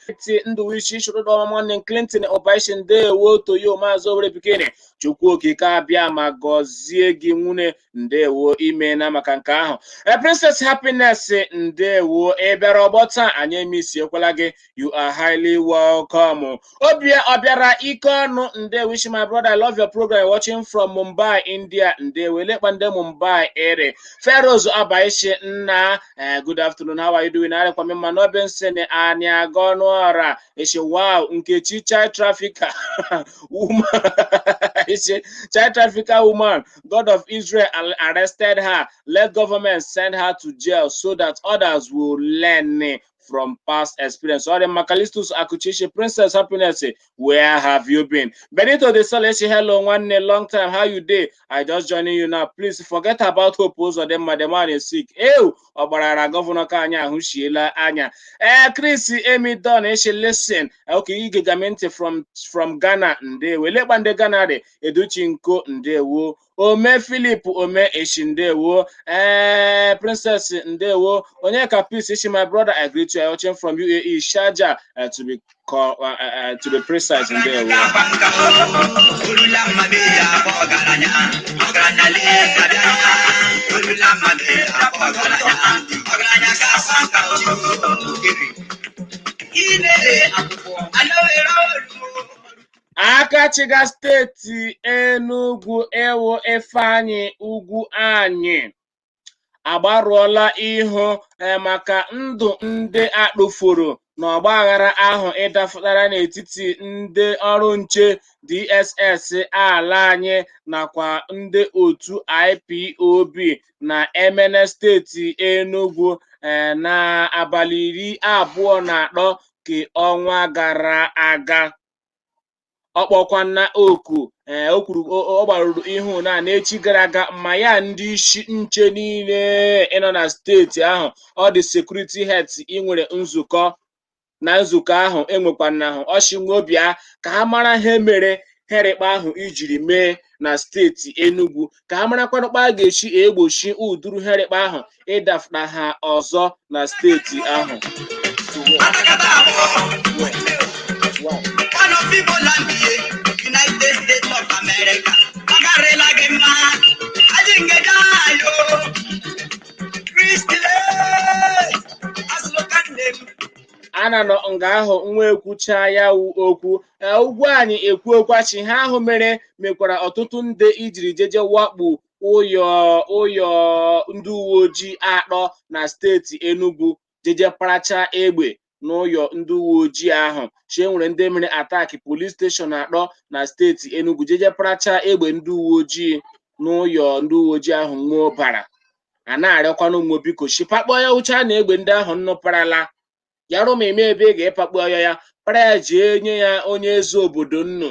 B: Nduwishi shụrụ nwanne Clinton Obaishin ndewo toyo maazị Owere Pikini Chukwu okike abịa ma gọzie gị nwunye ndewo imena maka nke ahụ. Princess Happiness ndewo ị bịara ọgbọ taa anyị emisi ekwela gị, you are highly welcome. Obi ọ bịara ike ọnụ ndewo ishi my brother, I love your program, watching from Mumbai, India. Ndewo elekpa ndị Mumbai ere Feroz Abaishi nna, good afternoon, how are you doing? Arịkwa m mma n'obe nsị anyị aga ọnụ ọra ishi wow Nkechi child trafficker woman ishi child trafficker woman, God of Israel arrested her. Let government send her to jail so that others will learn from past experience. Sorry, Macalistus Akuchishi, Princess Happiness, where have you been? Benito de Soleshi, hello, one long time. How you dey? I just joining you now. Please forget about Hope Uzodimma, the man is sick. Ew, ọgbarara governor ka anyị ahụchiela anya. Chris Emi Don, eshi listen. Okay, you get from Ghana, ndewo. Lekpa ndị Ghana dị, Educhi Nko, ndewo. Ome Philip Ome eshi ndewo. Princess ndewo. Onyeka Peace eshi my brother, I greet you. I watching from UAE, Sharjah, to be precise, ndewo.
A: Olula mmadụ ya afọ ọgaranya ọgaranya lee abịa olula mmadụ ya afọ ọgaranya ọgaranya ka afọ nka ilele akwụkwọ alowere olu.
B: Aka chiga steeti Enugu ewu Ifeanyi Ugwu anyị agbarụọla ihu maka ndụ ndị akpụfuru n'ọgbaghara ahụ ịdafụtara n'etiti ndị ọrụ nche DSS ala anyị nakwa ndị otu IPOB na Emene steeti Enugu n'abalị 23 nke ọnwa gara aga. Ọ kpọkwana oku o kwuru ọ gbarụrụ ihu na n'echi gara aga ma ya ndị isi nche niile ịnọ na steeti ahụ ọ dị security heads inwere nzukọ na nzukọ ahụ enwekwana ahụ ọchịnwobịa ka ha mara ihe mere herikpa ahụ ijiri mee na steeti Enugu ka ha marakwanụkpa a ga-esi egbochi ụdụrụ herikpa ahụ ịdafụta ha ọzọ na steeti ahụ.
A: Atakata abụọ. One of Igbo land ye, United States of America. Agarịla gị mma. Adị ngeja ayo. Kristi. Asụlụ.
B: A na nọ nga ahụ nwa ekwucha ya wu okwu. Ugwuanyi ekwuokwachi ha ahụ mere mekwara ọtụtụ ndị ijiri jeje wakpo ụyọ ụyọ ndị uwe ojii atọ na steeti Enugu, jeje paracha egbe n'ụyọ ndị uwe ojii ahụ. Chi enwere ndị mere attack police station atọ na steeti Enugu, jeje paracha egbe ndị uwe ojii n'ụyọ ndị uwe ojii ahụ nwụọ bara. A na-arịọkwanụ ụmụ, biko, shipakpọ ya ucha na egbe ndị ahụ nnụparala yarụ ma eme ebe ị ga-ịpakpu ya, ya para ya, jee nye ya onye eze obodo nnu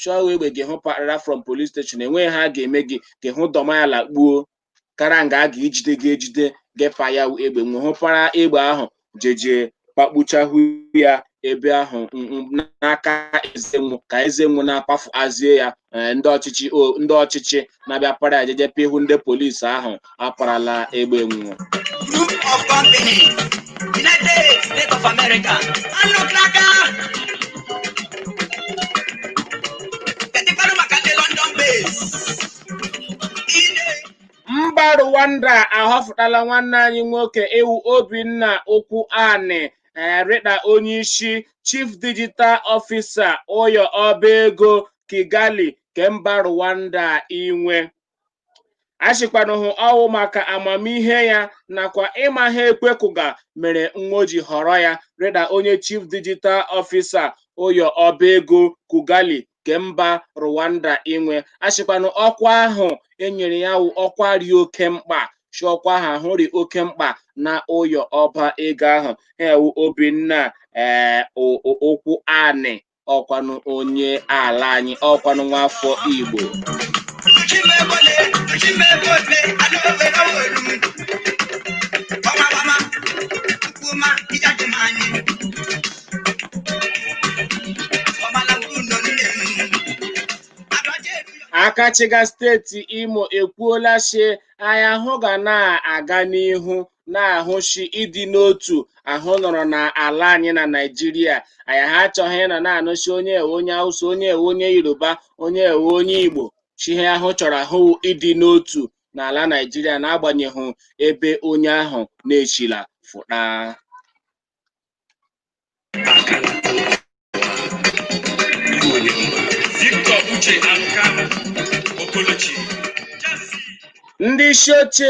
B: shọwa egbe gị hụ parara from police station. Enweghị ha ga-eme gị ka hụ dọma ya lakpuo kara nga a ga-ejide gị, ejide gị pa ya egbe nwe hụ para egbe ahụ, jeje pakpuchahụ ya ebe ahụ n'aka Ezenwo, ka Ezenwo na-apafu azie ya. Ndị ọchịchị, ndị ọchịchị na-abịa para ya, jeje pịhụ ndị polisi ahụ aparala egbe nwụọ.
A: Group of Company, United States of America. Anụ klaka. Kedụkwanụ maka ndị London base? Ine.
B: Mba Rwanda ahọpụtala nwanne anyị nwoke iwu Obinna Okwu Ani rịta onye isi Chief Digital Officer ụyọ ọba ego Kigali ke mba Rwanda. Inwe achịkwanụhụ ọwụ maka amamihe ya nakwa ịma ha ekwekụga mere nwa ji họrọ ya rịda onye Chief Digital Officer ụyọ ọba ego Kigali ke mba Rwanda. Inwe achịkwanụ ọkwa ahụ enyere ya wụ ọkwa ri oke mkpa, chi ọkwa ahụ ahụ ri oke mkpa na ụyọ ọba ego ahụ. Ewu Obinna Okwu Ani, ọkwanụ onye ala anyị, ọkwanụ nwafọ Igbo.
A: Chimebole, Chimebole, Adobere Olu. Ọma mama, Chukwuma, Ijadimani. Ọmala unu nne m. Abaje.
B: Akachiga steeti Imo ekwuola shi anyị ahụ ga na-aga n'ihu na-ahụshi ịdị n'otu ahụ nọrọ n'ala anyị na Naịjirịa. Anyị ha achọghị ịnọ na-anụchi onye ewe onye Hausa, onye ewe onye Yoruba, onye ewe onye Igbo. Chi ihe ahụ chọrọ ahụ ịdị n'otu n'ala Naịjirịa, n'agbanyeghị ebe onye ahụ na-echila fụta.
C: Akala Igbo onye mma. Victor Uche Anuka Okolochi. Jesse.
B: Ndị isi oche,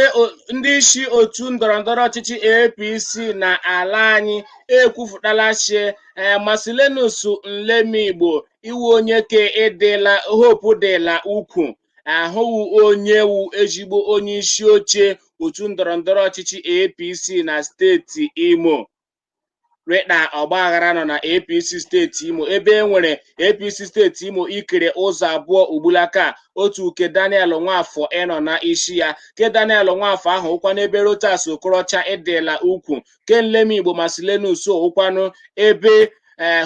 B: ndị isi otu ndọrọndọrọ ọchịchị APC na ala anyị ekwufutala shi Marcellinus Nlemigbo iwu onye ke ịdịla Hope dịla ukwu ahụwụ onye wu ezigbo onye isi oche otu ndọrọndọrọ ọchịchị APC na steeti Imo. Rịta ọgbaghara nọ na APC steeti Imo, ebe e nwere APC steeti Imo ikere ụzọ abụọ ugbulaka. Otu ke Daniel Nwafọ ịnọ na isi ya, ke Daniel Nwafọ ahụ ụkwa n'ebe Rochas Okorocha ịdịla ukwu, ke Nlemigbo Marcellinus ụkwanụ ebe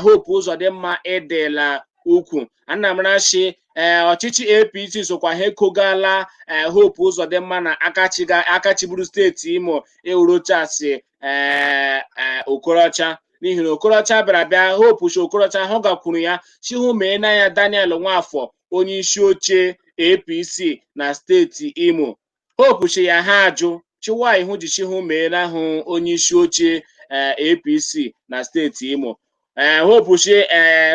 B: Hope Uzodimma ịdịla ukwu. Anamrachi ọchịchị APC sokwa ha ekogala Hope Uzodimma na akachiburu steeti Imo ewu Rochas Okorocha, n'ihi na Okorocha bịara bịa Hope chi Okorocha hụ gakwuru ya chihu mee na ya Daniel Nwafọ onye isi oche APC na steeti Imo. Hope chi ya ha ajụ chiwa ihu ji chihu meela hụ onye isi oche APC na steeti Imo. Hope chi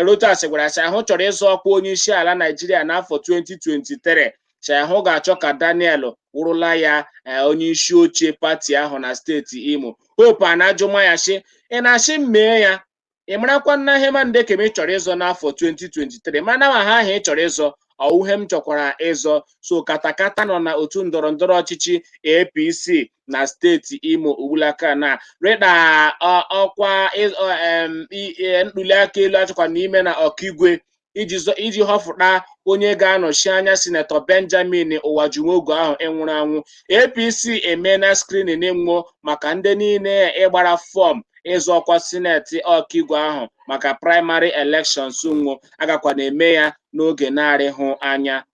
B: Rochas gwara sị ahụ chọrọ ịzọ ọkwa onye isi ala Naijiria n'afọ 2023, chi ahụ ga-achọ ka Daniel wụrụla ya onye isi oche pati ahụ na steeti Imo. Hope a na-ajụ ya sị, ị na-asị m mee ya, ị marakwa nna ihe ma ndekem ị chọrọ ịzọ n'afọ 2023, mana ma ha ahụ ị chọrọ ịzọ ọwụ ihe m chọkwara ịzọ. So katakata nọ na otu ndọrọ ndọrọ ọchịchị APC na steeti Imo ugbulaka na rịda ọkwa ntuli aka elu achọkwa n'ime na Ọkigwe iji họpụta onye ga-anọchi anya Sinetọ Benjamin Ụwajumogu ahụ ịnwụrụ anwụ. APC emeela screening nwụọ maka ndị niile ịgbara form ịzọ ọkwa sineti Ọkigwe ahụ maka primary elections nwụ agakwa na-eme ya n'oge na-arịhụ anya.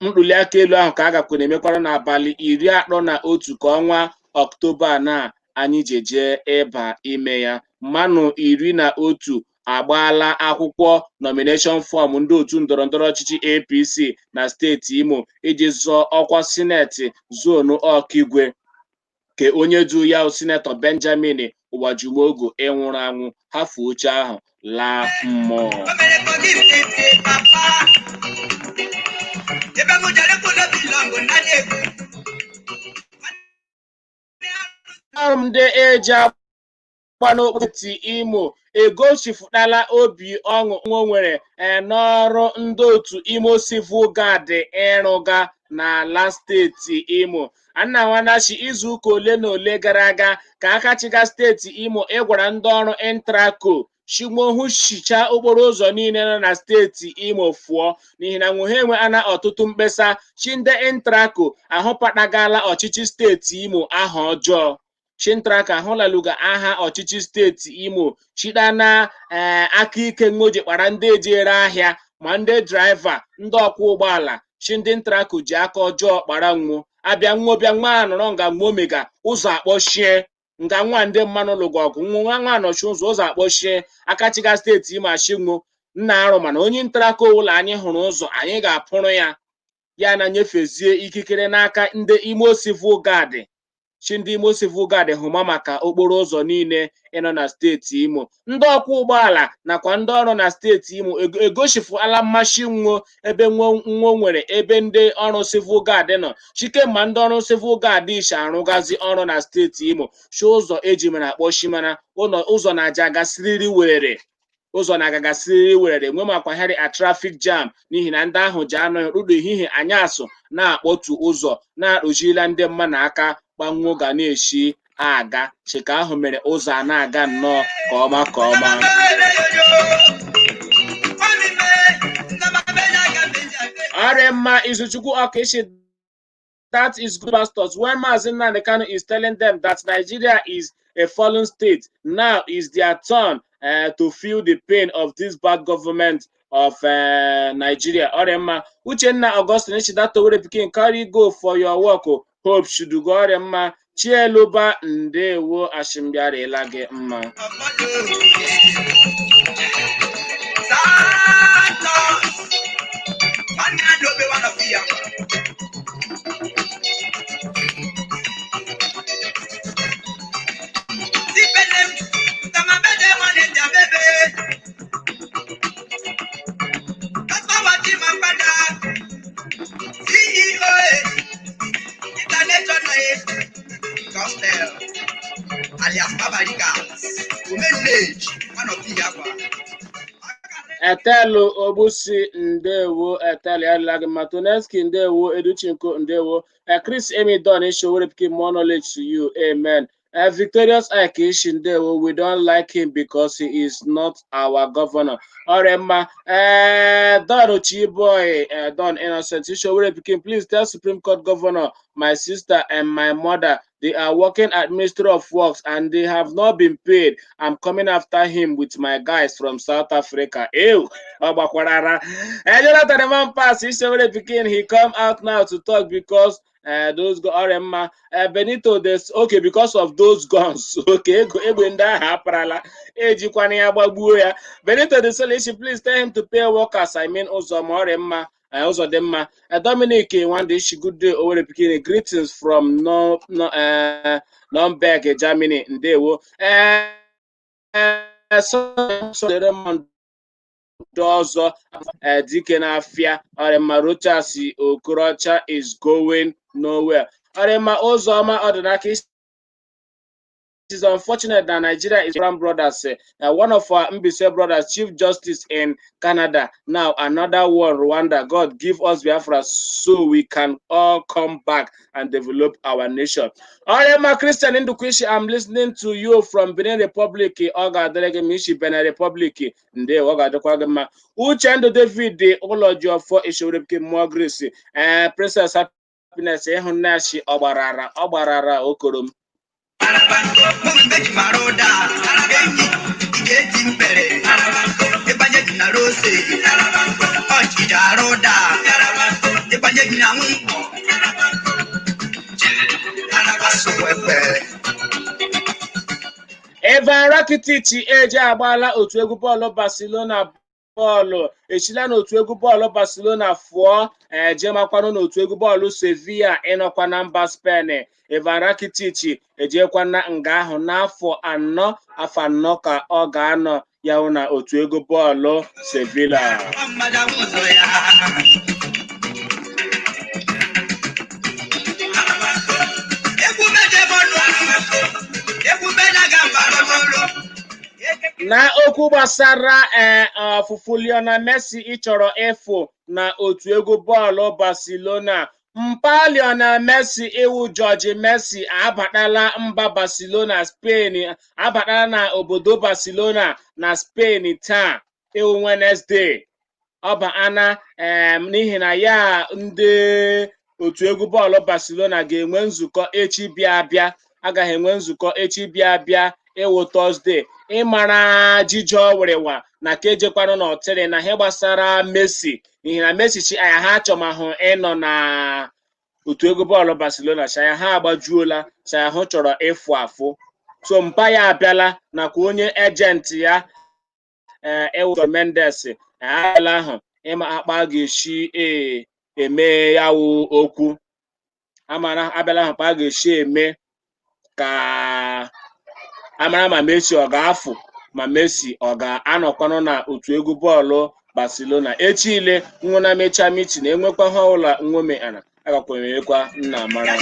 B: Ntuli aka elu ahụ ka a gakwa na-emekwara n'abalị 31 ka ọnwa Ọktoba na anyị jeje ịba ime ya. Mmanụ 11 agbaala akwụkwọ nomination form ndị otu ndọrọndọrọ ọchịchị APC na steeti Imo iji zọọ ọkwa sineti zonu Ọkigwe. Ke onye du ya, Senator Benjamin Ụwajumogu, ịnwụrụ anwụ, hafu oche ahụ laa mmụọ.
A: O mere forgive ete papa. Ebe m jere kwudo belong na egwu.
B: Ọrụ ndị eji agba n'okpuru Imo egosipụtala obi ọṅụ o nwere n'ọrụ ndị otu Imo Civil Guard ịrụga n'ala steeti Imo. Anawanachi izuụka ole na ole gara aga ka aka chịga steeti Imo ịgwara ndị ọrụ Intraco shigbohu shicha okporo ụzọ niile nọ na steeti Imo fụọ, n'ihi na nwuhe enwe ana ọtụtụ mkpesa chi ndị Intraco ahụpatagala ọchịchị steeti Imo aha ọjọọ. Chintraka ahụlaluga aha ọchịchị steeti Imo chida na aka ike nwoji kpara ndị ejere ahịa, ma ndị driver, ndị ọkwọ ụgbọala chi ndị Intraco ji aka ọjọọ kpara nwo abịa nwo bịa nwa nọrọ nga nwo mega ụzọ akpọchie nga nwa ndị mmanụ lụgụ ọgụ nwa nwa nọchi ụzọ, ụzọ akpọchie. Akachiga steeti Imo ashinwo nna arụ, mana onye Intraco ụlọ anyị hụrụ ụzọ anyị ga-apụrụ ya, ya na nyefezie ikikere n'aka ndị Imo Civil Guard, chi ndị Imo Civil Guard hụma maka okporo ụzọ niile ịnọ na steeti Imo. Ndị ọkwọ ụgbọala nakwa ndị ọrụ na steeti Imo egosipụtala mmasị nwo ebe nwo nwo nwere ebe ndị ọrụ Civil Guard nọ, chikemma ndị ọrụ Civil Guard ishi arụgazi ọrụ na steeti Imo, chi ụzọ eji mere akpọchi, mana ụlọ ụzọ na-aja gasịrịrị werere, ụzọ na-agagasịrịrị werere nwe makwa harị a traffic jam, n'ihi na ndị ahụ ji anọ ụtụtụ, ehihie, anyasụ na-akpọtu ụzọ, na-akpụjila ndị mmadụ aka gbanwo ga na-eshi aga. Chika ahụ mere ụzọ a na-aga nnọọ ka ọma ka ọma. Ọrịa mma Izuchukwu Ọkaishi, that is good pastors. When Mazi Nnamdi Kanu is telling them that Nigeria is a fallen state, now is their turn to feel the pain of this bad government of Nigeria. Ọrịa mma Uchenna Augustine Chidato Owere pikin, carry go for your work o. Hope should go. Ọrịa mma Chieluba, ndewo, ashimbiarela gị mma.
A: Santos. Nwanne ya dobe one of ya. Sipele, tamabede nwanne jabebe. Kọ́sọ́wọ́tì máa padà. CEO International Gospel alias Babarika. Omenage one of the Yakwa.
B: Etelu Ogbusi, ndewo. Etelu ya adịla gị mma. Toneski, ndewo. Educhinko, ndewo. Chris Emidon Ishowere pikin, more knowledge to you, amen. Victorious Ike Ishi, ndewo. We don't like him because he is not our governor. Ọrịa mma Don Chiboy, Don Innocent Ishowere pikin, please tell Supreme Court governor, my sister and my mother, they are working at Ministry of Works and they have not been paid. I'm coming after him with my guys from South Africa. Ew, ọ gbakwarara. Jonathan the man pass Ishewere pikin, he come out now to talk because those go. Ọrịa mma Benito des, okay, because of those guns. Okay, ego egbe ndị ahụ aparala ejikwana ya gbagbuo ya. Benito de Solishi, please tell him to pay workers. I mean Ụzọma. Ọrịa mma ụzọ dị mma. Dominic Nwande Ishi, good day, Owerri pikin, greetings from no, no, Nuremberg, Germany, ndewo. So Raymond ndị ọzọ dike n'afịa. Ọrịa Rochas Okorocha is going nowhere. Ọrịa Ụzọma Ọdịnaka, it is unfortunate that Nigeria is Brown brothers. One of our Mbise brothers, Chief Justice in Canada, now another one, Rwanda. God give us Biafra so we can all come back and develop our nation. Ọrịa Christian Ndukwishi, I'm listening to you from Benin Republic. Ọ ga-adịrị gị ma isi Benin Republic. Ndewo, ọ ga-adịkwa gị mma. Uchendu David ụlọ ji ọfọ Ishowere mmụọ Grace. Princess Happiness ịhụnnachi ọgbarara ọgbarara okoro m.
A: Mụ mbeji mara ụda, enyi ị ga-eji mpere ịbanye gị na rose ọchịcha arụ ụda ịbanye gị na nwụ asụwekwe.
B: Evan Rakitic eji agbaala otu egwu bọọlụ Barcelona Bọọlụ echila n'otu egwu bọọlụ Barcelona fụọ ejemakwanụ n'otu egwu bọọlụ Sevilla ịnọkwa na mba Spen. Ivan Rakitic ejekwana nga ahụ n'afọ 4, afọ 4 ka ọ ga-anọ ya hụ na otu egwu bọọlụ Sevilla.
A: Mmadụ ụzọ ya. Egwu meje bọọlụ, egwu meje ga mba bọọlụ.
B: Na okwu gbasara ọfụfụ Lionel Messi ịchọrọ ịfụ na otu egwu bọọlụ Barcelona, mpa Lionel Messi iwu Jorge Messi abatala mba Barcelona, Spain, abatala na obodo Barcelona na Spain taa iwu Wednesday. Ọ baana n'ihi na ya ndị otu egwu bọọlụ Barcelona ga-enwe nzukọ echi bịa abịa, agaghị enwe nzukọ echi bịa abịa ịwụ Thursday, ịmara jije wịrịwa na ka ejekwanụ n'ọtịrị na ihe gbasara Messi, n'ihi na Messi chi anya ha achọmahụ ịnọ na otu egwu bọọlụ Barcelona, chaya ha agbajuola, chaya hụ chọrọ ịfụ afụ. So mpa ya abịala nakwa onye agent ya ewu Mendes abịala ahụ ịma akpa ga-esi eme ya wụ okwu amara abịala ahụ kpa a ga-esi eme ka amara ma Messi ọ ga-afụ, ma Messi ọ ga-anọkwanụ na otu egwu bọọlụ Barcelona echi ile nwụ na mechaa meeting enwekwa ha ụlọ nwome ana agakwa emekwa nna mara.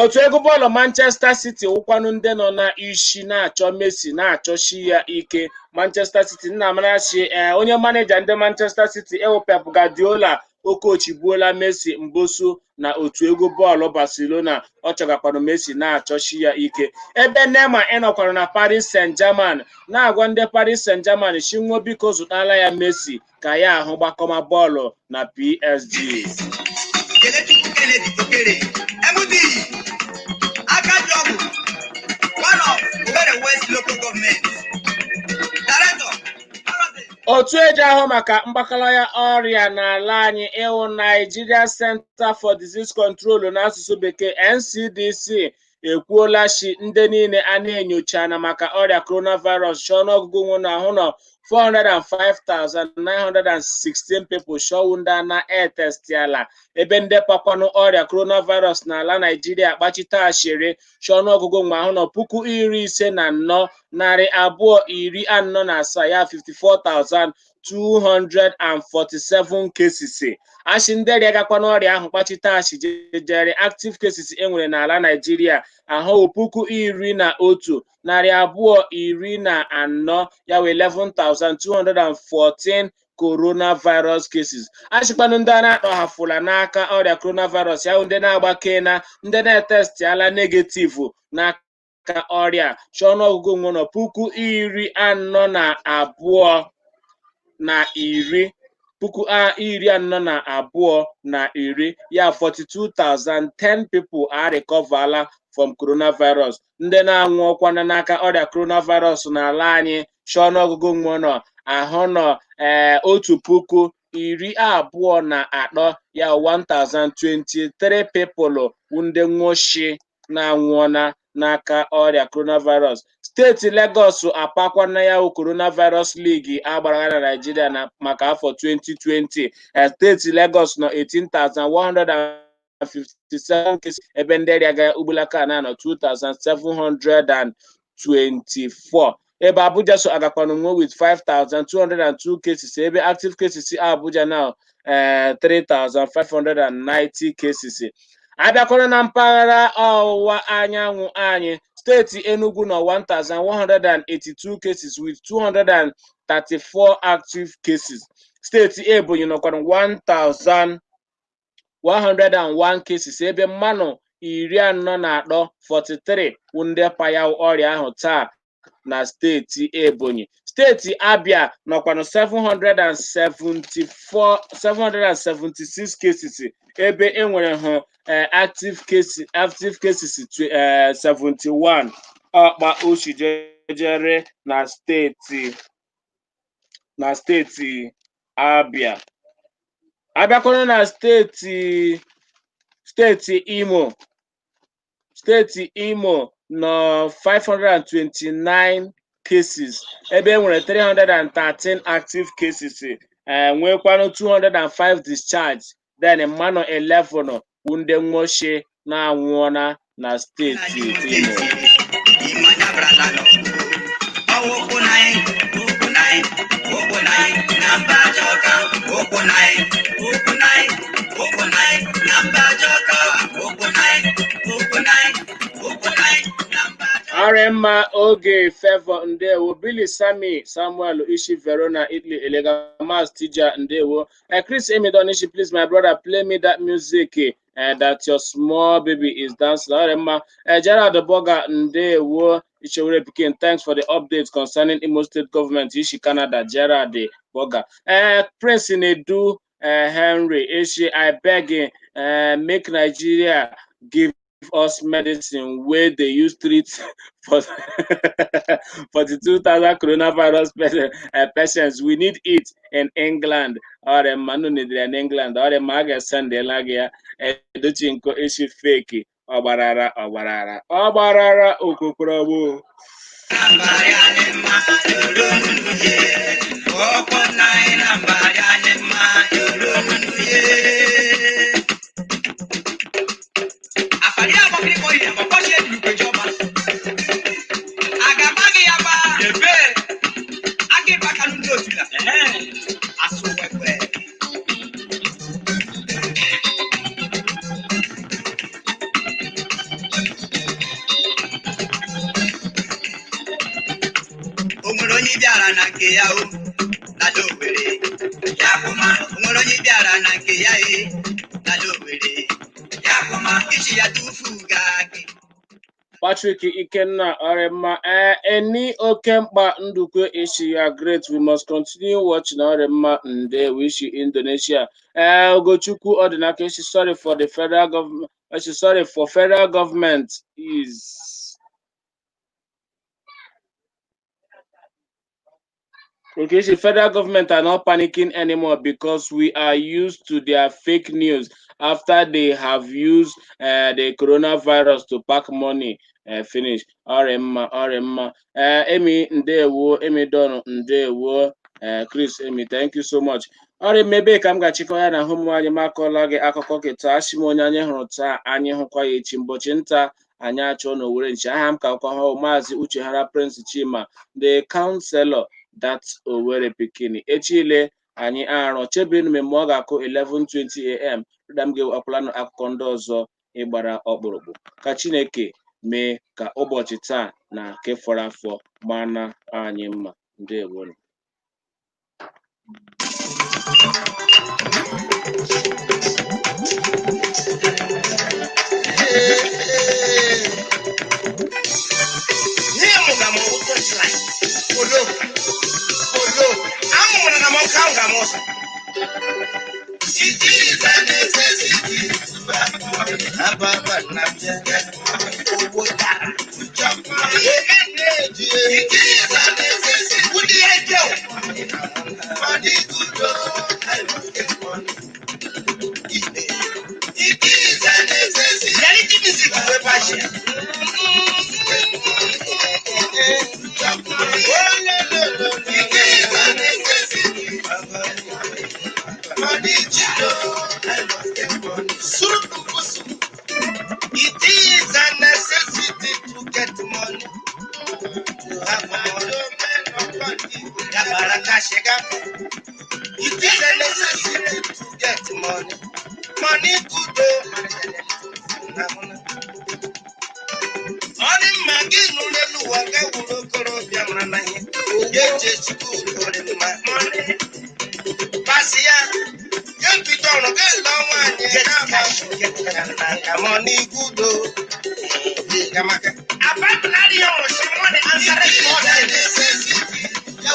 B: Otu egwu bọọlụ Manchester City wụkwanụ ndị nọ na isi na-achọ Messi, na-achọchi ya ike. Manchester City nna amarachi onye maneja ndị Manchester City ewu Pep Guardiola okochigbuola Messi mbosu na otu egwu bọọlụ Barcelona. Ọ chọgakwanụ Messi, na-achọchi ya ike, ebe Neymar ịnọkwara na Paris Saint-Germain na-agwa ndị Paris Saint-Germain chinwo biko zụtala ya Messi ka ya ahụ gbakọma bọọlụ na PSG.
A: Kelechukwu Kennedy Okere, MD, Akajiọgụ, one of Owerri West Local Government, Director,
B: Otu eji ahụ maka mgbakọrọ ọrịa n'ala anyị ịwụ Nigeria Center for Disease Control n'asụsụ bekee NCDC ekwuola shi ndị niile a na-enyocha na maka ọrịa coronavirus chọọ ọnụọgụgụ nwụ na ahụ nọ 405,916 people shọwụ ndị a na-etestiala, ebe ndị pakwanụ ọrịa coronavirus n'ala Naijiria kpachite ashịrị chọọ ọnụọgụgụ nwa ahụ nọ 54,247, ya 54,247 cases. Ashị ndị rịagakwa n'ọrịa ahụ kpachite ashị jejere active cases enwere n'ala Naijiria ahụ 11,214, ya wee 11,214 coronavirus cases. Achịkwanụ ndị a na-akpọghafụla n'aka ọrịa coronavirus, ya bụ ndị na-agbake na ndị na-etestiala negative n'aka ọrịa, chọọ ọnụọgụgụ nwụrụ 42,010, 42,010, ya 42,010 people are recoverla from coronavirus. Ndị na-anwụ ọkwana n'aka ọrịa coronavirus n'ala anyị chọọ ọnụọgụgụ nwụrụ ahụ nọ 1,023, ya 1023 people ndị nwụchi na-anwụọna n'aka ọrịa coronavirus. Steeti Lagos apakwana ya coronavirus league agbara na Naịjirịa na maka afọ 2020. Steeti Lagos nọ 18,157 cases, ebe ndị rịaga ugbulaka na-anọ 2,724, ebe Abuja so agakwanụ nwe with 5,202 cases, ebe active cases Abuja now 3,590 cases. Abịakwana na mpaghara ọwụwa anyanwụ anyị, steeti Enugu nọ 1182 cases with 234 active cases. Steeti Ebonyi nọkwara 1101 cases, ebe mmanụ 43, 43 wụ ndị paya ọrịa ahụ taa na steeti Ebonyi. Steeti Abia nọkwanụ 774, 776 cases, ebe enwere hụ active cases 71. Ọkpa oshijejere na steeti Abia. Abịakwana na steeti Imo, steeti Imo nọ 529. cases, ebe e nwere 313 active cases, nwekwanụ 205 discharge, then mmanụ 11 bụ ndị nwoke na-anwụọna na steeti Imo. Arịmma oge Favor, ndewo. Billy Sami Samuel Ishi, Verona, Italy. Elegamas Tija, ndewo. Chris Emidon Ishi, "Please, my brother, play me that music that your small baby is dancing." Arịmma. Gerald Boga, ndewo. Ishewere Pikin, "Thanks for the updates concerning Imo State government." Ishi Canada, Gerald Boga. Prince Nedu Henry Ishi, "I beg, make Nigeria give us medicine wey dey use treat for 42,000 coronavirus patients. We need it in England." Ọrịa mma nụ nidere in England. Ọrịa mma, a ga-esendela gị ya. Edochi nko isi feki ọgbarara ọgbarara ọgbarara okokoro.
A: O nwere onye bịara na nke ya o n'ala Owerri ya kụma. O nwere onye bịara na nke ya e n'ala Owerri ya kụma iji ya tufu gaa gị.
B: Patrick Ikenna Orema, eni oke mkpa ndukwe ishi ya, "Great, we must continue watching." Orema, nde wishi Indonesia. Ugochukwu Odinaka ishi, "Sorry for the federal government." Ishi, "Sorry for federal government is Okay, the federal government are not panicking anymore because we are used to their fake news after they have used the coronavirus to pack money finish." Ọrịmma, ọrịmma. Emi, ndewo. Emi Don, ndewo. Chris Emi, thank you so much. Ọrịmma, ebe ka m ga-achịkọ ya na hụ m anyị makọla gị akụkọ keta. Asị m, onye anyị hụrụ taa, anyị hụkwa ya echi. Mbọchị nta anyị achọ na Owere nchi. Aha m ka akwa hụ Maazị Uche Hara Prince Chima, the counselor, that Owerri pikin. Echile anyị arọ chebiri mmemme ọ ga-akụ 11:20 a.m. Rịda m ga-akwụlanụ akụkọ ndị ọzọ ịgbara ọkpụrụkpụ. Ka Chineke mee ka ụbọchị taa na nke fọrọ afọ mana anyị mma. Ndewonu.
D: Ihe mụ ga m torchlight polo polo amụrụ na m ọkụ ahụ ga m ọsọ.
A: It is a necessity. Ababa na bịa
D: Owó dára.
A: It is a necessity.
D: Wúdi ẹ jẹ́ o.
A: Money good oh, I must get money. It is a necessity.
D: Reality music wé bá ṣe.
A: It is a necessity. Money good oh, I must get money.
D: Surukukusu. It is a necessity to get money. To have money. Yabara kashega. It is a necessity to get money. Money good o. Ọ dị mma gị nụrụ elu ụwa ga wuru okorobịa mara na ihe. Ga-eche skuul dị mma. Pasị ya. Ga-ebido ọrụ ga-ele nwaanyị ga-aba ka money good o.
A: It is a necessity.
D: Oh,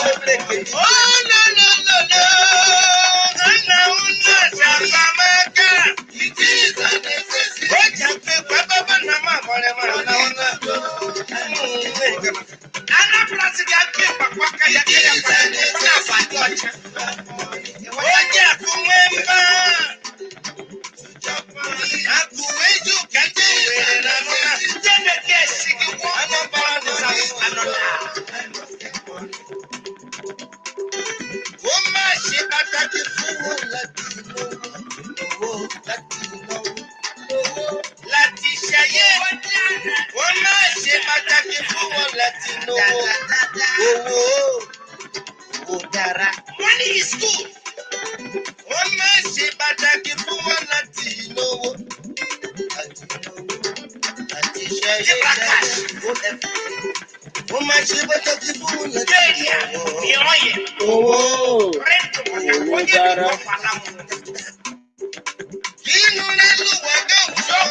D: no, no, no, no. Nna nna Chapamaka.
A: It is a necessity.
D: O jape baba na ma mọrẹ ma na na. Anambra si ga gbé pàpàkà ya
A: It
D: kẹ́yà
A: is a
D: pàpà ní àbájọ
A: necessity.
D: ọjà. Onye akụnwe mba. Akụwe ju kẹ́kẹ́ wèrè na nụna. Ndị bekee si gị wọ́n. Anambra nọ. pàtàkì fún wọn láti náwó. Owó, owó dára.
A: Money is good.
D: Wọ́n máa ṣe pàtàkì fún wọn láti náwó. Láti náwó. Láti ṣẹ́yẹ́ ṣẹ́yẹ́. Wọ́n máa ṣe pàtàkì fún wọn láti
A: Nigeria,
D: náwó.
A: the oil.
D: Owó.
B: Owó dára.
D: Inú lẹ́lúwẹ̀ gáwùsọ̀.